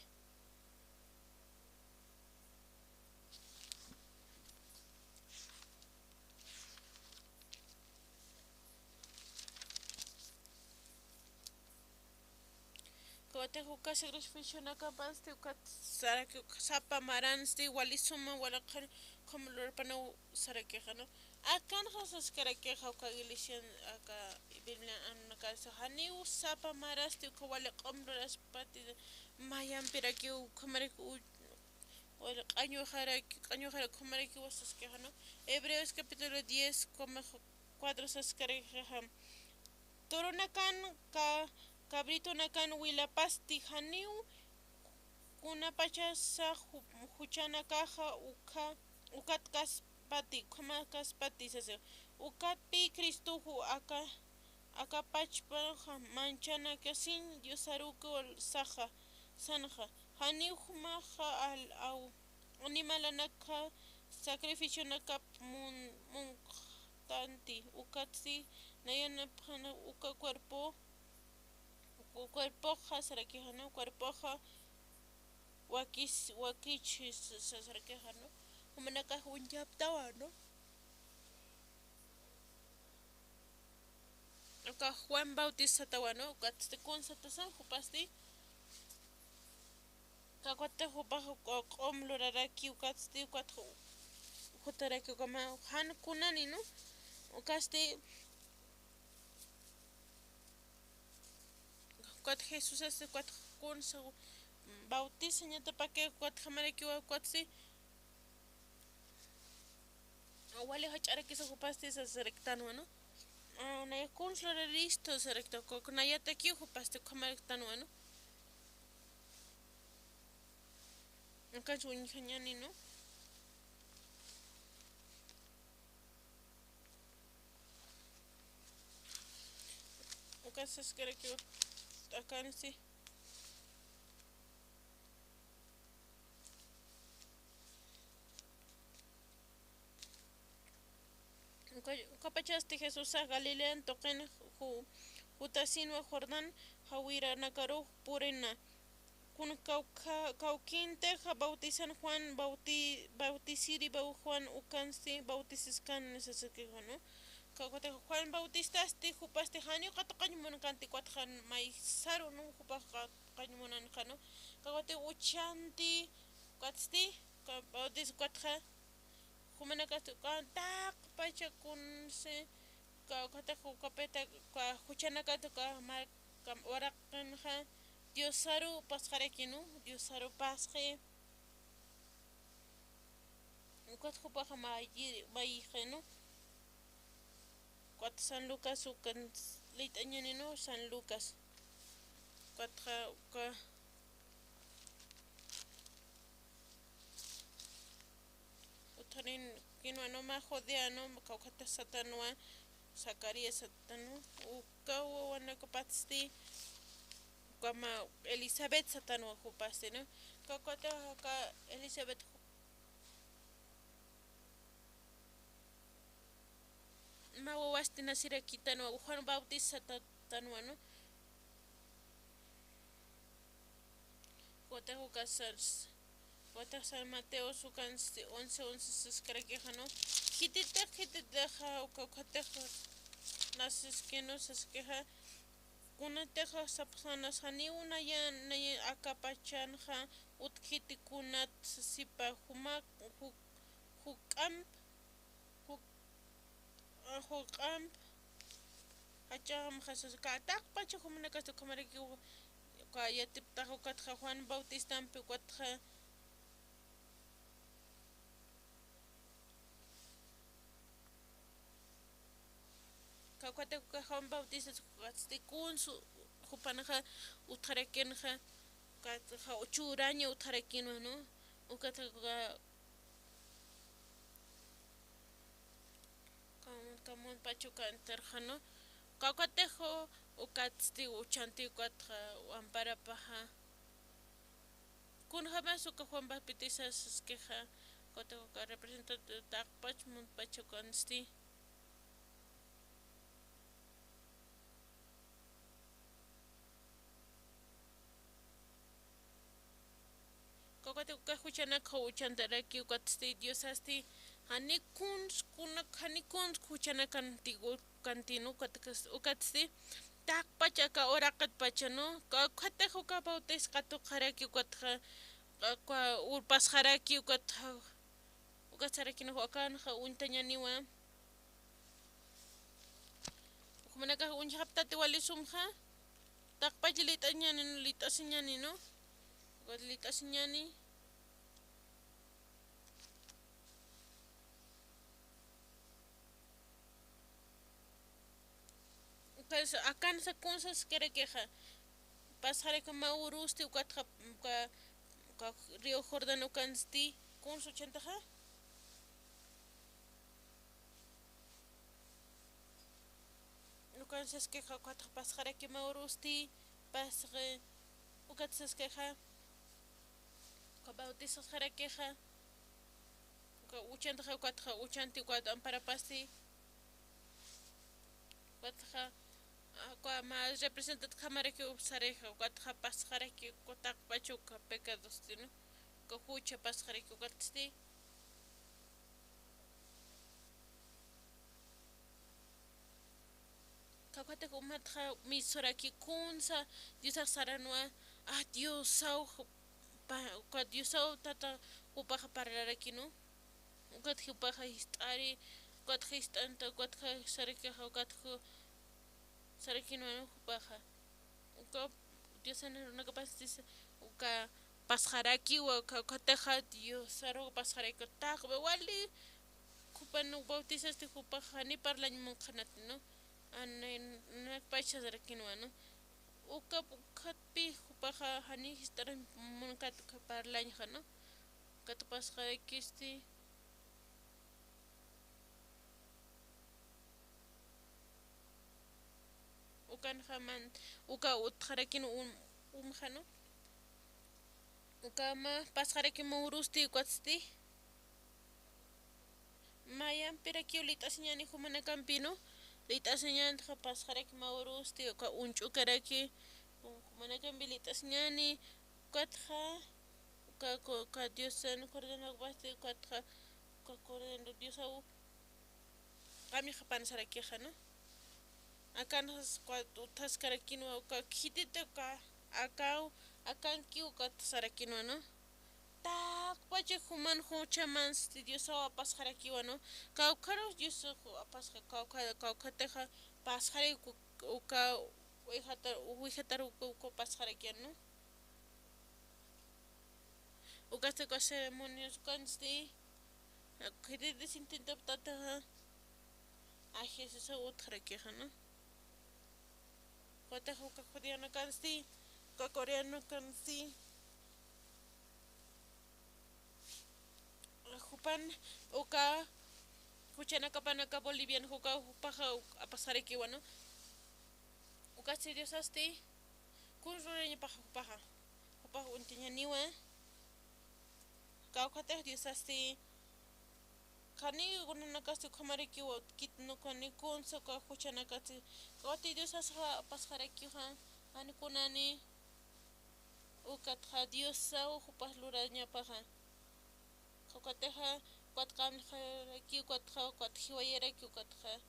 Kawkhatix uka sacrificionakapansti, ukat saraki, uka sapa maransti, wali suma, wali qhan, ukham lurapanaw sarakixa, ¿no? Akanxa saskarakixa uka iglesian, aka Biblian anunakasa, janiw sapa marasti, uka wali q'um luraspati, mayampirakiw, ukhamaraki u-, wali q'añuxaraki, q'añuxaraki, ukhamarakiwa saskixa, ¿no? Hebreos capítulo diez, como cuatro saskarakixa. Turunakan ka-, cabritonakan wilapasti janiw kunapachasa ju-, juchanakaxa ukha-, ukat kaspati, ukhama kaspati sasa. Ukatpï Cristox aka, aka pachpaxa manchanakasin Diosarukiw saxa, sanxa. Janiw jumaxa al-, aw-, animalanaka sacrificionakap mun-, munqtanti, ukatsti nayanapxana uka cuerpo, uka cuerpoxa sarakixa, ¿no? Cuerpoxa wakis-, wakich sa-, sa-, sarakixa, ¿no? Jumanakax uñjaptawa, ¿no? Uka Juan Bautista satawa, ¿no? Ukatsti kun satasa, jupasti. Kawkhatix jupax q'u-, q'um luraraki, ukatsti, ukat ju-, jutaraki ukama, jan kunani, ¿no? Ukatsti, ukat Jesusasti, ukat kunsa, bautizañatapaki, ukat ukhamarakiwa, ukatsti. Wali jach'arakisa jupasti sasaraktanwa, ¿no? Ah, naya kuns luraristu sasarakta, kuk nayatakiw jupasti ukhamariktanwa, ¿no? Akansa uñjañani, ¿no? Ukat saskarakiw akansti. Uka, ukapachasti Jesusax Galilean tuqin ju-, jutasinwa Jordán jawiranakarux purina. Kun kawkha-, kawkintixa bautizan Juan bauti-, bautisiribaw Juan ukansti bautisiskan sasakixa, ¿no? Kawkhatix Juan Bautistasti jupasti janiw qatuqañ munkanti, ukatxa maysaru, ¿no? Jupax qatuqañ munanxa, ¿no? Kawkhatix uchanti, ukatsti, ka-, bautis-, ukatxa, jumanakasti ukan taqpacha kunsi, ka-, ukatxa ukapita, ka-, juchanakat uka marka uraqinxa, Diosaru pasxarakinu, Diosaru pasxi. Ukat jupaxa mayi-, mayixinu. Ukat San Lucas ukan liyt'añaninu, San Lucas. Ukatxa uka utjarinwa, no, mä Judeanu, kawkhatix satanwa, Zacarías satanwa, uka wawanakapatsti, uka mä Elizabeth satanwa jupasti, no. Kawkhatix aka Elizabeth mä wawasti nacirakitanwa, Juan Bautista satanwa, no. Kawkhatix uka sas-, kawkhatix San Mateo ukansti once once saskarakixa, no. Khititix, khititix, uka, kawkhatix nasiskinu saskixa. Kunatix sapxsanas janiw nayan, nayan akapachanxa utjkiti kunat sasipa juma, ju-, juk'amp, ju-, juk'amp, jach'amxa sas, ka taqpacha jumanakasti ukhamarakiw, ka yatiptaxa ukatxa Juan Bautistampi ukatxa. Kawkhatix uka Juan Bautista, ukatsti kunsu jupanxa utjarakinxa, ukatxa churaña utjarakinwa, no. Ukatxa uka, uka munpacha ukantirxa, no. Kawkhatix ukatsti uchanti ukatxa amparapaxa. Kunjamas uka Juan Bautista saskixa, kawkhatix uka representante taqpach munpacha ukansti. Kawkhatix uka juchanakxa uchantaraki ukatsti Diosasti, jani kuns, kuna, jani kuns juchanakanti ukanti, no, ukatsti, ukatsti, taqpach aka uraqitpacha, no, kawkhatix uka Bautistas katuqaraki ukatxa, uka, uka urpasxaraki ukatxa, ukat sarakinu akanxa uñtañaniwa. Jumanakax uñjaptati wali sumxa, taqpach liyt'añani, liyt'asiñani, no, ukat liyt'asiñani. Ukansa, akansa kunsa saskarakixa, pasxaraki mä urusti, ukatxa, uka, uka río Jordán ukansti, kunsa uchantaxa. Ukan saskixa, ukatxa pasxaraki mä urusti, pasxi, ukat saskixa, uka bautizaxarakixa, uka uchantaxa, ukatxa uchanti, ukat amparapasti, ukatxa, uka mä representantjamarakiw sarixa, ukatxa pasxaraki, uka taqpach uka pecadosti, no, uka jucha pasxaraki, ukatsti. Kawkhatix umatxa misuraki kunsa Diosax saranwa, a Diosaw, pa-, uka Diosaw tata jupaxa parlarakinu. Ukat jupaxa jist'ari, ukat jist'anta, ukat sarakixa, ukat ju-, sarakinwa jupaxa. Uka Diosan arunakapasti uka pasxarakiwa, uka, ukatixa Diosaru pasxaraki taqwi wali jupan bautizasti jupaxa jani parlañ munqanati, no. Anay, anay pachasarakinwa, no. Uka, ukatpï jupaxa jani jist'arañ munkat uka parlañxa, no. Ukat pasxarakisti. Ukanxa mä, uka utxarakin um, umxa, no. Uka mä pasxaraki mä urusti, ukatsti. Mayampirakiw liyt'asiñani jumanakampi, no. Liyt'asiñanxa pasxaraki mä urusti, uka uñch'ukaraki jumanakampi liyt'asiñani, ukatxa, uka, uka Diosan corderanakapasti, ukatxa, uka cordero Diosaw, qamixapan sarakixa, no. Akanxa uka utjaskarakinwa, uka khititi uka, akaw, akankiw ukat sarakinwa, no. Taqpacha juman juchamansti Diosaw apasxarakiwa, no. Kawkharuw Dios apasxa, kawkha, kawkhatixa pasxaraki uka, Wijatar, wijatar uka, uka pasxarakiwa, ¿no? Ukasti uka ceremonias ukansti, khiti disintintaptataxa, a Jesús utjarakixa, ¿no? Ukatix uka judíonakansti, uka coreanokansti, jupan uka juchanakapan aka bolivian uka jupaxa apasxarakiwa, ¿no? Ukasti Diosasti kuns lurañapaxa jupaxa, jupax uñtañaniwa. Kawkhatix Diosasti janiw kunanakasti ukhamarakiwa utkit, ¿no? Jani kunsa uka juchanakasti, kawkhatix Diosasa apasxarakixa, jani kunani. Ukatxa Diosaw jupax lurañapaxa. Kawkhatixa ukat qamlxaraki, ukatxa ukat jiwayaraki, ukatxa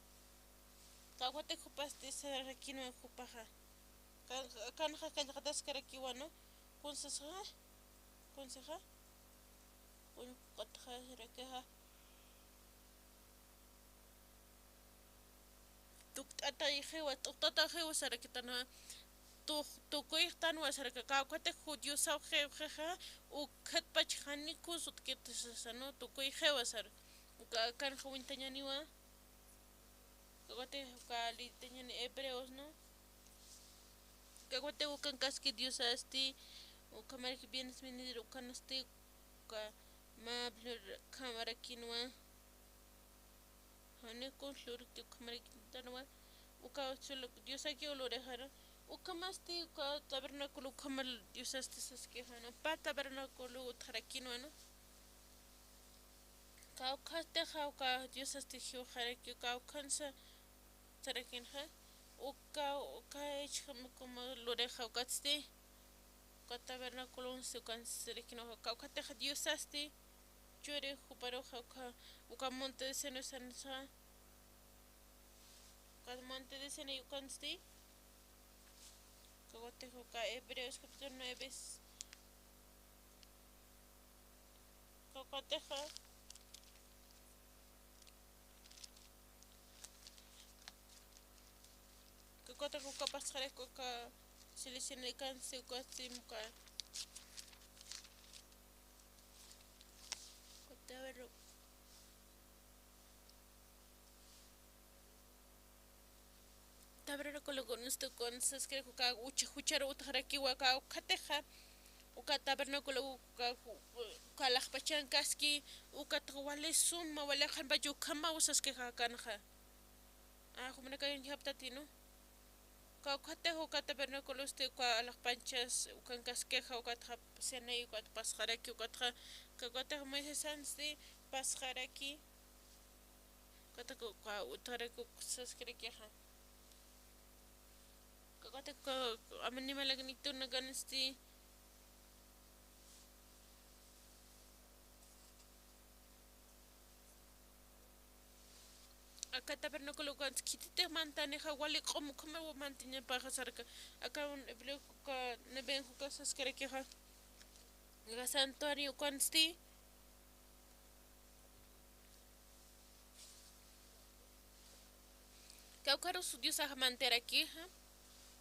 kawkhati jupasti sarakinwa jupaxa. Kan-, kanxa kallqataskarakiwa, ¿no? Kunsasaxa, kunsaxa, kun-, ukatxa sarakixa. Tukt'atayxiwa, tukt'atayxiwa sarakitanwa, tuk-, tukuyxtanwa saraka, kawkhati judiosaw jiwxixa, ukhatpach jani kuns utkit sasa, ¿no? Tukuyxiwa sar, uka akanxa uñtañaniwa, kawkhati uka liytañani hebreos, ¿no? Kawkhati ukankaski Diosasti, ukhamaraki bienes venideros ukanasti, uka mä blir khamarakinwa. Jani kuns lurkti ukhamarakitanwa, uka sulu Diosakiw lurixaru, ukhamasti uka tabernáculo ukhamal Diosasti saskixa, ¿no? Pä tabernáculo utjarakinwa, ¿no? Kawkhatixa uka Diosasti jiwxaraki, kawkhansa sarakinxa, uka, uka ichxam ukhamal lurixa ukatsti, uka tabernaculonsti ukansti sarakinwa, kawkhatixa Diosasti churi juparuxa uka, uka monte de Sinaí sansa, uka monte de Sinaí ukansti, kawkhatixa uka Hebreos capítulo nueve, kawkhatixa, kawkhatixa uka pasxaraki uka silisinaykansi uka simuka. Uka taberna-, tabernaculokunsti ukansti saskiraki uka ucha jucharu utjarakiwa, kawkhatixa uka tabernaculo uka, uka alaxpachankaski, ukatxa wali suma, wali qhanpach ukhamaw saskixa akanxa. A, jumanakax uñjaptati, ¿no? Kawkhatix uka tabernaculosti uka alaxpanchas ukankaskixa, ukatxa Sinaí ukat pasxaraki, ukatxa, kawkhatix Moisesansti pasxaraki, ukatxa uka utjaraki uk saskirakixa. Kawkhatix uka animalaknitunakansti aka tabernaculo ukansti khititix mantanixa, wali q'um ukhamaw mantañapaxa saraka. Aka un hebreo uka nueve uka saskirakixa, aka santuario ukansti kawkharus Diosax mantarakixa.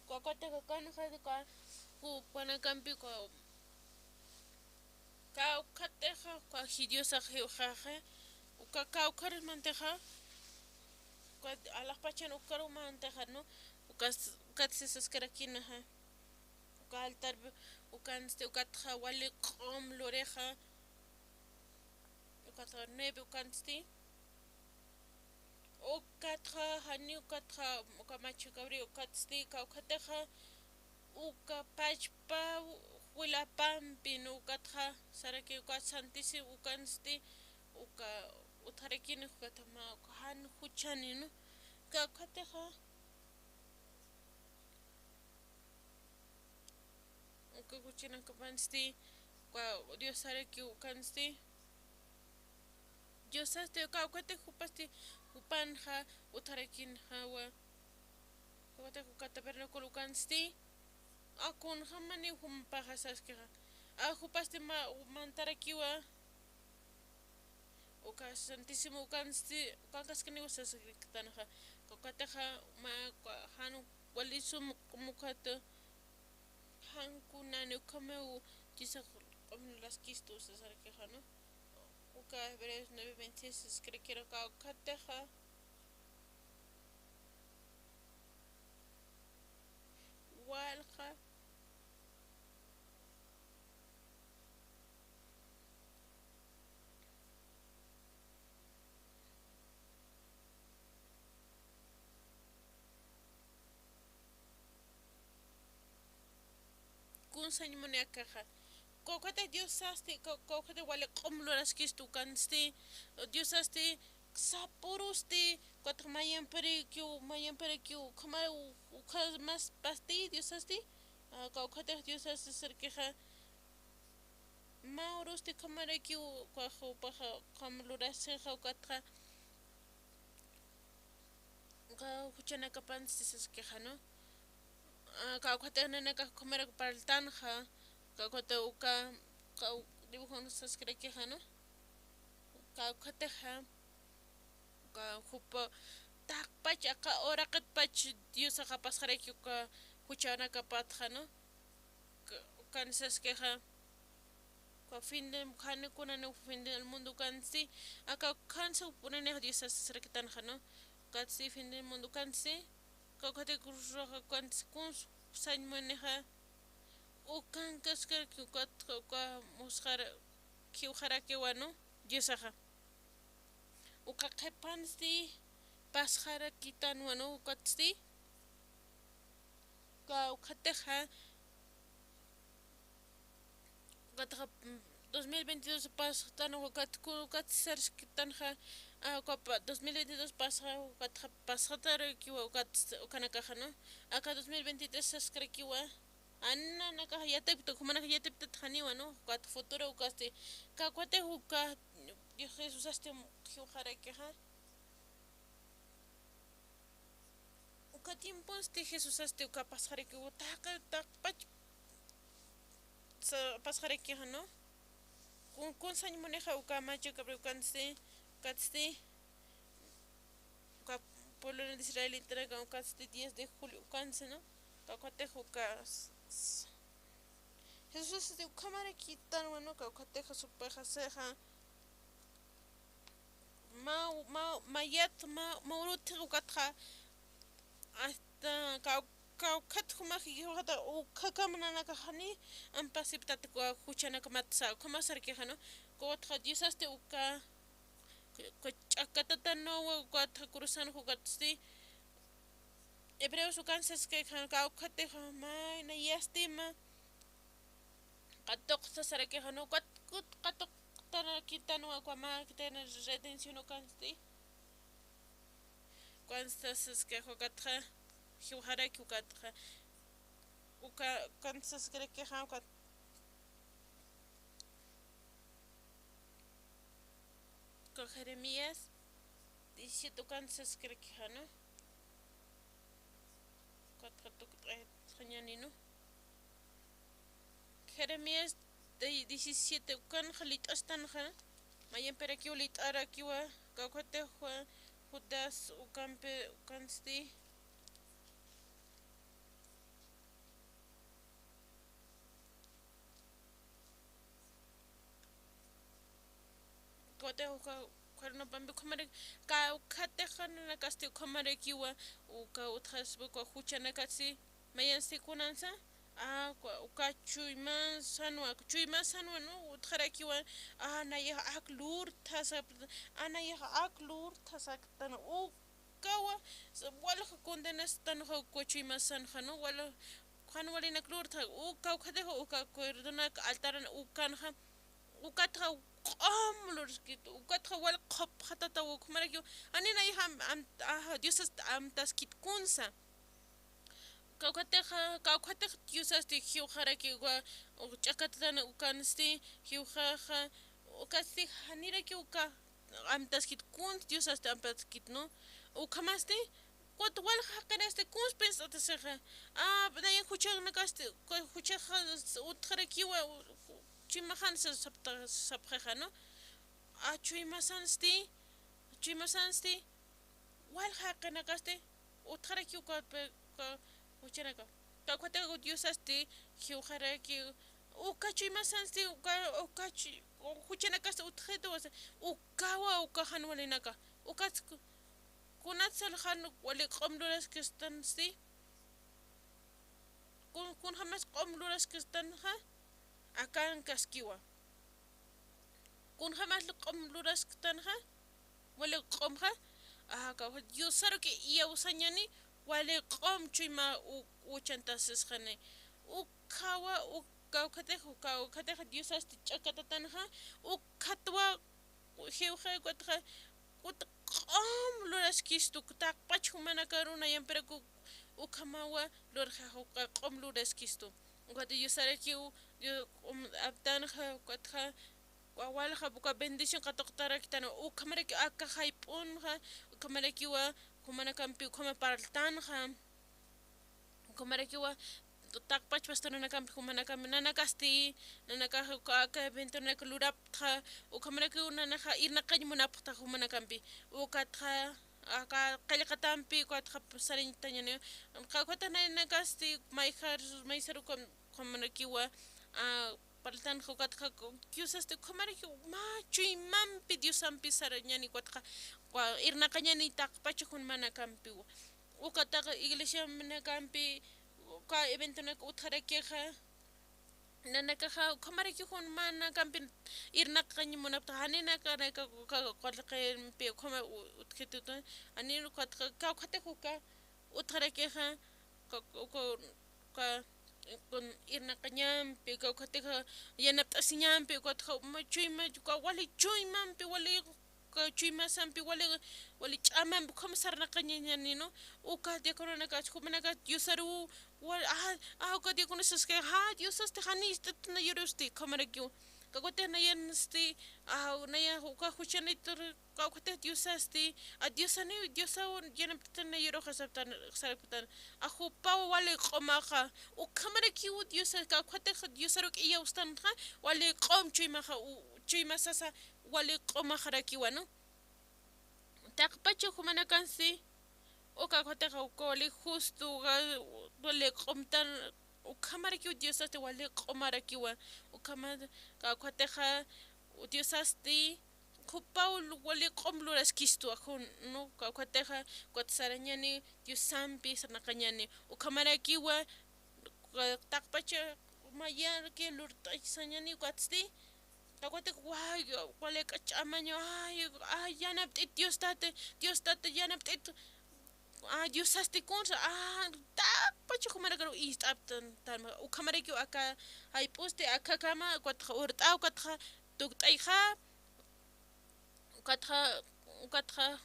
Kawkhatix akanxa uka jupanakampi uka, kawkhatixa uka ji Diosax jiwxaxa, uka kawkharus mantaxa, uka alaxpachan ukaru mantaxa, ¿no? Ukas, ukatsti saskirakinaxa. Uka altar ukansti, ukatxa wali q'um lurixa, ukatxa nueve ukansti. Ukatxa jani, ukatxa uka machu cabrío ukatsti, kawkhatixa uka pachpa wilapampi, ¿no? Ukatxa saraki uka santísimo ukansti, uka utjarakini, ukatxa mä uka jan juchani, ¿no? Kawkhatixa uka juchanakapansti, uka Diosaraki ukansti. Diosasti, kawkhati jupasti, jupanxa utjarakinxawa. Kawkhati uka tabernaculo ukansti, a kunjamani jumpaxa saskixa. A jupasti mä mantarakiwa. Uka santísimo ukansti, ukankaskiniw saskiriktanxa. Kawkhatixa mä uka jan wali sum q'umukata, jan kunani ukhamaw Diosax q'umluraskistu sasarkixa, ¿no? Uka Hebreos nueve veintiséis saskarkirakiwa, ukhatixa walja kunsañ muni akaxa. Kawkhatix Diosasti, kaw-, kawkhatix wali q'um luraskistu ukansti, Diosasti, sapurusti, kawkhatix mayamparakiw, mayamparakiw, ukhama, u-, ukhamas pasti Diosasti, a, kawkhatix Diosasti sasarkixa, mä urusti ukhamarakiw, ukax jupaxa, ukham lurasixa, ukatxa, uka juchanakapansti saskixa, ¿no? A, kawkhatix nanakax ukhamarak parltanxa, kawkhatix uka, kaw dibujon saskarakixa, ¿no? Kawkhatixa, uka jupa, taqpach, aka uraqitpach Diosax apasxaraki uka juchanakapatxa, ¿no? Ka-, ukan saskixa, uka fin del, jan kunani fin del mundo ukansti, aka ukansa upunanix Diosax saskarakitanxa, ¿no? Ukatsti fin del mundo ukansti, kawkhati cruzxa ukansti kunsañ munixa, ukan kaskaraki ukat, uka musxara, jiwxarakiwa, ¿no? Diosaxa. Uka qhipansti pasxarakitanwa, ¿no? Ukatsti. Kawkhatixa, ukatxa, mm, dos mil veintidós pasxtanwa, ukat ku-, ukat sarskitanxa, a, uka pa-, dos mil veintidós pasxa, ukatxa pasxatarakiwa, ukat, ukanakaxa, ¿no? Aka dos mil veintitrés saskarakiwa, a, nanakax yatipta, jumanakax yatiptat janiwa, ¿no? Ukat futuro ukasti, kawkhatix uka, Dios Jesusasti jiwxarakixa. Uka tiemponsti Jesusasti uka pasxarakiw, taqi, taqpach sa-, pasxarakixa, ¿no? Kun, kunsañ munixa uka macha cabra ukansti, ukatsti, uka pueblo de Israel, ukatsti diez de julio ukansti, ¿no? Kawkhatix uka s-, s-, Jesusasti ukhamarakitanwa, ¿no? Kawkhatixa supixasixa. Ma, ma, mayat, ma, ma urutix ukatxa, hasta kaw, kawkhat jumax jiwxata, ukhakamp nanakax jani amp aceptat uka juchanakamatsa, ukham sarkixa, ¿no? Kawkhatxa Diosasti uka, uka ch'akatatanuwa, ukatxa cruzanxa ukatsti, Hebreos ukan saskarakixa, kawkhatixa, may, nayastima, Katuqta sarakixa, ¿no? Kat-, kut-, katuqtarakitanwa, uka mä, kiten redención ukansti. Ukansti saskarakixa, ukatxa, jiwxaraki ukatxa. Uka, ukansti saskarakixa, ukat-, uka Jeremías diecisiete ukansti saskarakixa, ¿no? Ukatxa tukt'aytxañäni, ¿no? Jeremías de diecisiete ukanxa lit'astanxa, mayampirakiw lit'arakiwa, kawkhatixa Judas ukampi ukansti. Kawkhatixa uka, uka urunapampi ukhamaraki, kawkhatixa nanakasti ukhamarakiwa, uka utjaspa uka juchanakasti, mayansti kunansa, a, uka, uka chuymasanwa, chuymasanwa, ¿no? Utjarakiwa, a, nayax ak lurtha sapxta, a, nayax ak lurtha sapxta, ukawa, sa-, walja condenastanxa uka chuymasanxa, ¿no? Walja, jan walinak lurtha, uka, kawkhatixa uka cuerdonak altaran ukanxa, ukatxa q'um lurskit, ukatxa wal qhupxatataw ukhamarakiw, jani nayax am-, am-, a, Diosast amtaskit kunsa. Kawkhatixa, kawkhatix Diosasti jiwxaraki uka, u ch'akatatan ukansti, jiwxaxa, ukatsti janirakiw uka, amtaskit kuns Diosasti amtaskit, ¿no? Ukhamasti, kut walja jaqinasti kuns pinst'atasixa. A, nayan juchanakasti, ku-, juchaxa utjarakiwa, u-, chuymaxan sa-, sapta-, sapxixa, ¿no? A, chuymasansti, chuymasansti, walja jaqinakasti, utjarakiw uka pe-, uka Juchanaka. Kawkhatix Diosasti jiwxaraki, uka chuymasansti, uka, uka chu-, juchanakasti utjitu, ukawa, uka jan walinaka. Ukat ku-, kunat sal jan wali q'um luraskistansti. Kun, kunjamas q'um luraskistanxa, akan kaskiwa. Kunjamas q'um lurasktanxa, wali q'umxa, aka, Diosaruki iyawsañani, wali q'um chuyma u-, uchantasisxani. Ukhawa, u-, kawkhatix, kawkhatix Diosasti ch'akatatanxa, ukhatwa, jiwxa, ukatxa, ukat q'um luraskistu, taqpach jumanakaru nayampiraku ukhamawa lurxax uka q'um luraskistu. Ukat Diosarakiw, Dios, um, aptanxa, ukatxa, wawalxa, uka bendición katuqtaraktan, ukhamarakiw aka jayp'unxa, ukhamarakiwa, jumanakampi, ukhama parltanxa, ukhamarakiwa, taqpach pastor nanakampi, jumanakampi, nanakasti, nanakax, uka, aka eventonak luraptxa, ukhamarakiw nanaxa irnaqañ munapxta jumanakampi, ukatxa, aka qillqatampi, ukatxa sarañtañani, kawkhatix nanakasti, mayjar, maysaruka, ukhamarakiwa, a, parltanxa ukatxa, Diosasti ukhamaraki mä chuymampi Diosampi sarañani ukatxa, irnaqañani taqpach jumanakampiwa. Ukataxa iglesianakampi, uka eventonak utjarakixa, nanakaxa ukhamaraki jumanakampi irnaqañ munapxta, janiw nanakaxa uka qullqimpi ukhama u-, utjitutu, janiw ukatxa, kawkhatix uka utjarakixa, uka, uka, uka, irnaqañampi, kawkhatixa yanapt'asiñampi, ukatxa mä chuyma, uka wali chuymampi, wali, uka chuymasampi, wali, wali ch'amampi, ukham sarnaqañañani, ¿no? Uka diacononakas, jumanakas Diosaru, wal, ah, ah, uka diaconosaska, ah, Diosasti janiw ist'apxta nayurusti, ukhamarakiw. Kawkhatix nayansti, ah, naya, uka juchanit, kawkhatix Diosasti, a Diosaniw, Diosaw yanapt'atanayuruxa saptan, saraptan, a jupaw wali q'umaxa, ukhamarakiw Diosa, kawkhatix Diosaruk iyawstanxa, wali q'um chuymaxa, u-, chuymasasa, wali q'umaxarakiwa, ¿no? Taqpacha jumanakansti, uka kawkhatixa, uka wali justo, uka wali q'umtan, ukhamarakiw Diosasti wali q'umarakiwa, ukhama, kawkhatixa, Diosasti, jupaw wali q'um luraskistu, ajun, ¿no? Kawkhatixa, ukat sarañani, Diosampi sarnaqañani, ukhamarakiwa, taqpacha, mayaraki lurt'aysañani, ukatsti, kawkhatix, way, wali k'ach'amaña, ay, ay, yanapt'it Dios tata, Dios tata, yanapt'it, ay, Diosasti kunsa, ay, taqpacha jumanakaru ist'aptan, tan, ukhamarakiw aka, jayp'usti, akakama, ukatxa urt'a, ukatxa tukt'ayxa, ukatxa, ukatxa,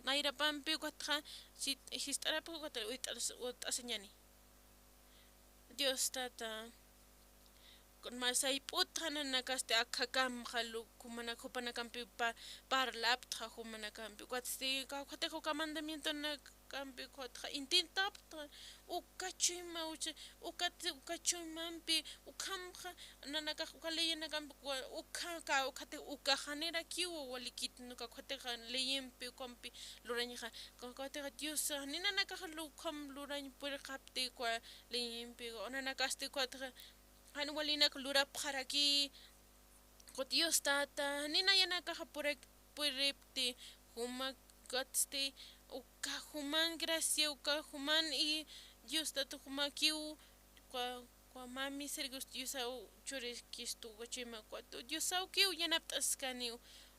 nayrapampi, ukatxa, si-, sist'arapampi, ukatxa, urt'as-, urt'asiñani. Dios tata, kun mä sayp'utxa nanakasti akhakamxa lu-, jumanak-, jupanakampi pa-, parlaptxa jumanakampi. Ukatsti, kawkhatixa uka mandamientonakampi, ukatxa intintapxta, uka chuyma ucha, ukat, uka chuymampi, ukhamxa, nanakax uka leyinakampi, uka, uka, kawkhatix uka janirakiw, walikit, ¿no? Kawkhatixa leyimpi, ukampi, lurañxa, kawkhatixa Dios, ni nanakax lu-, ukham lurañ purixapti, uka, leyimpi, nanakasti ukatxa, jan walinak lurapxaraki, ukat Dios tata, ni nayanakaxa purak-, puripti, juma ukatsti, uka juman gracia, uka juman i Dios tata jumakiw, uka, uka mä misericordia Diosaw churiskistu, uka chuyma, ukat Diosawkiw yanapt'askaniw,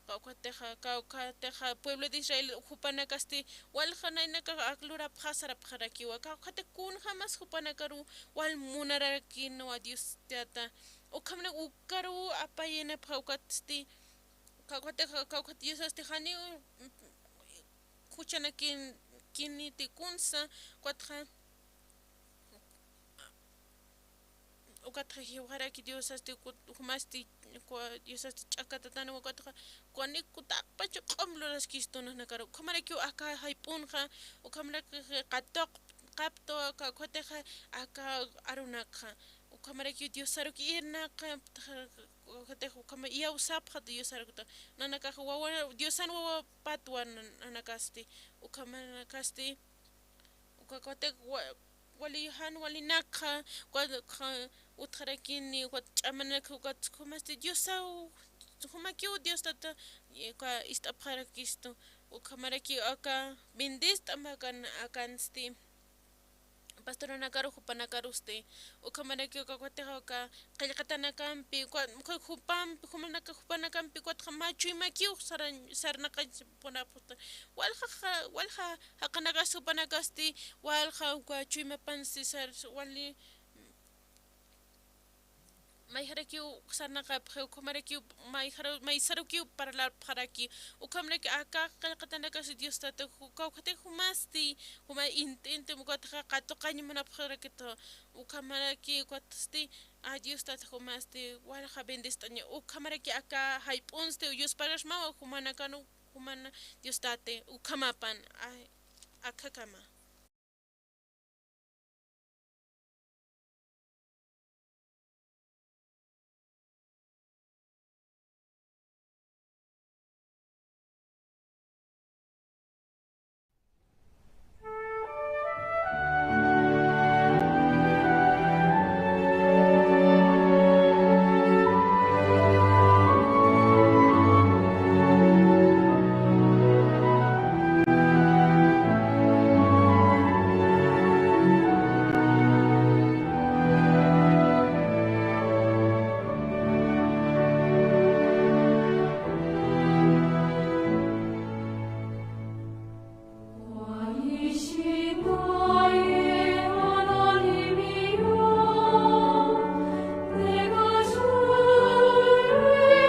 Kawkhatixa, kawkhatixa, pueblo de Israel, jupanakasti, walja naynakax ak lurapxasarapxarakiwa, kawkhati kunjamas jupanakaru, wal munarakinwa Dios tata. Ukhamana ukaru apayanapxa ukatsti, kawkhatixa, kawkhat Diosasti janiw, juchanakin, kiniti kunsa, ukatxa, ukatxa jiwxaraki Diosasti, ukat jumasti, uka Diosasti ch'akatatanwa, ukatxa, ukanik taqpacha q'um luraskistu nanakaru. Ukhamarakiw aka jayp'unxa, ukhamarakiw qatuqapxta, uka, ukhatixa aka arunakxa. Ukhamarakiw Diosaruk irnaqapxta, ukatxa, ukhama iyawsapxta Diosarukta. Nanakax wawa, Diosan wawapatwa nan-, nanakasti. Ukhamanakasti, uka, ukhatixa wa-, Wali jan walinakxa, ukat utjarakini, ukat ch'amanak, ukat jumasti Diosaw, jumakiw Dios tata, uka ist'apxarakistu, ukhamarakiw aka bendest'am akan, akansti, pastoranakaru jupanakarusti, ukhamarakiw uka, uka, uka qillqatanakampi, uka, uka jupampi, jumanaka, jupanakampi, ukat mä chuymakiw sara-, sarnaqañ, puna, puta, walja, walja jaqinakasti jupanakasti, walja uka chuymapansti sar-, wali, mayjarakiw sarnaqapxi, ukhamarakiw mayjara-, maysarukiw parlarpxaraki, ukhamaraki aka qillqatanakasti Dios tata, ju-, kawkhati jumasti, juma int'inti, ukatxa katuqañ munapxarakitu, ukhamaraki ukatsti, a Dios tata jumasti, walja bendest'aña, ukhamaraki aka jayp'unsti, yuspagasmawa, jumanakanu, jumana Dios tati, ukhamapan, ay, akhakama.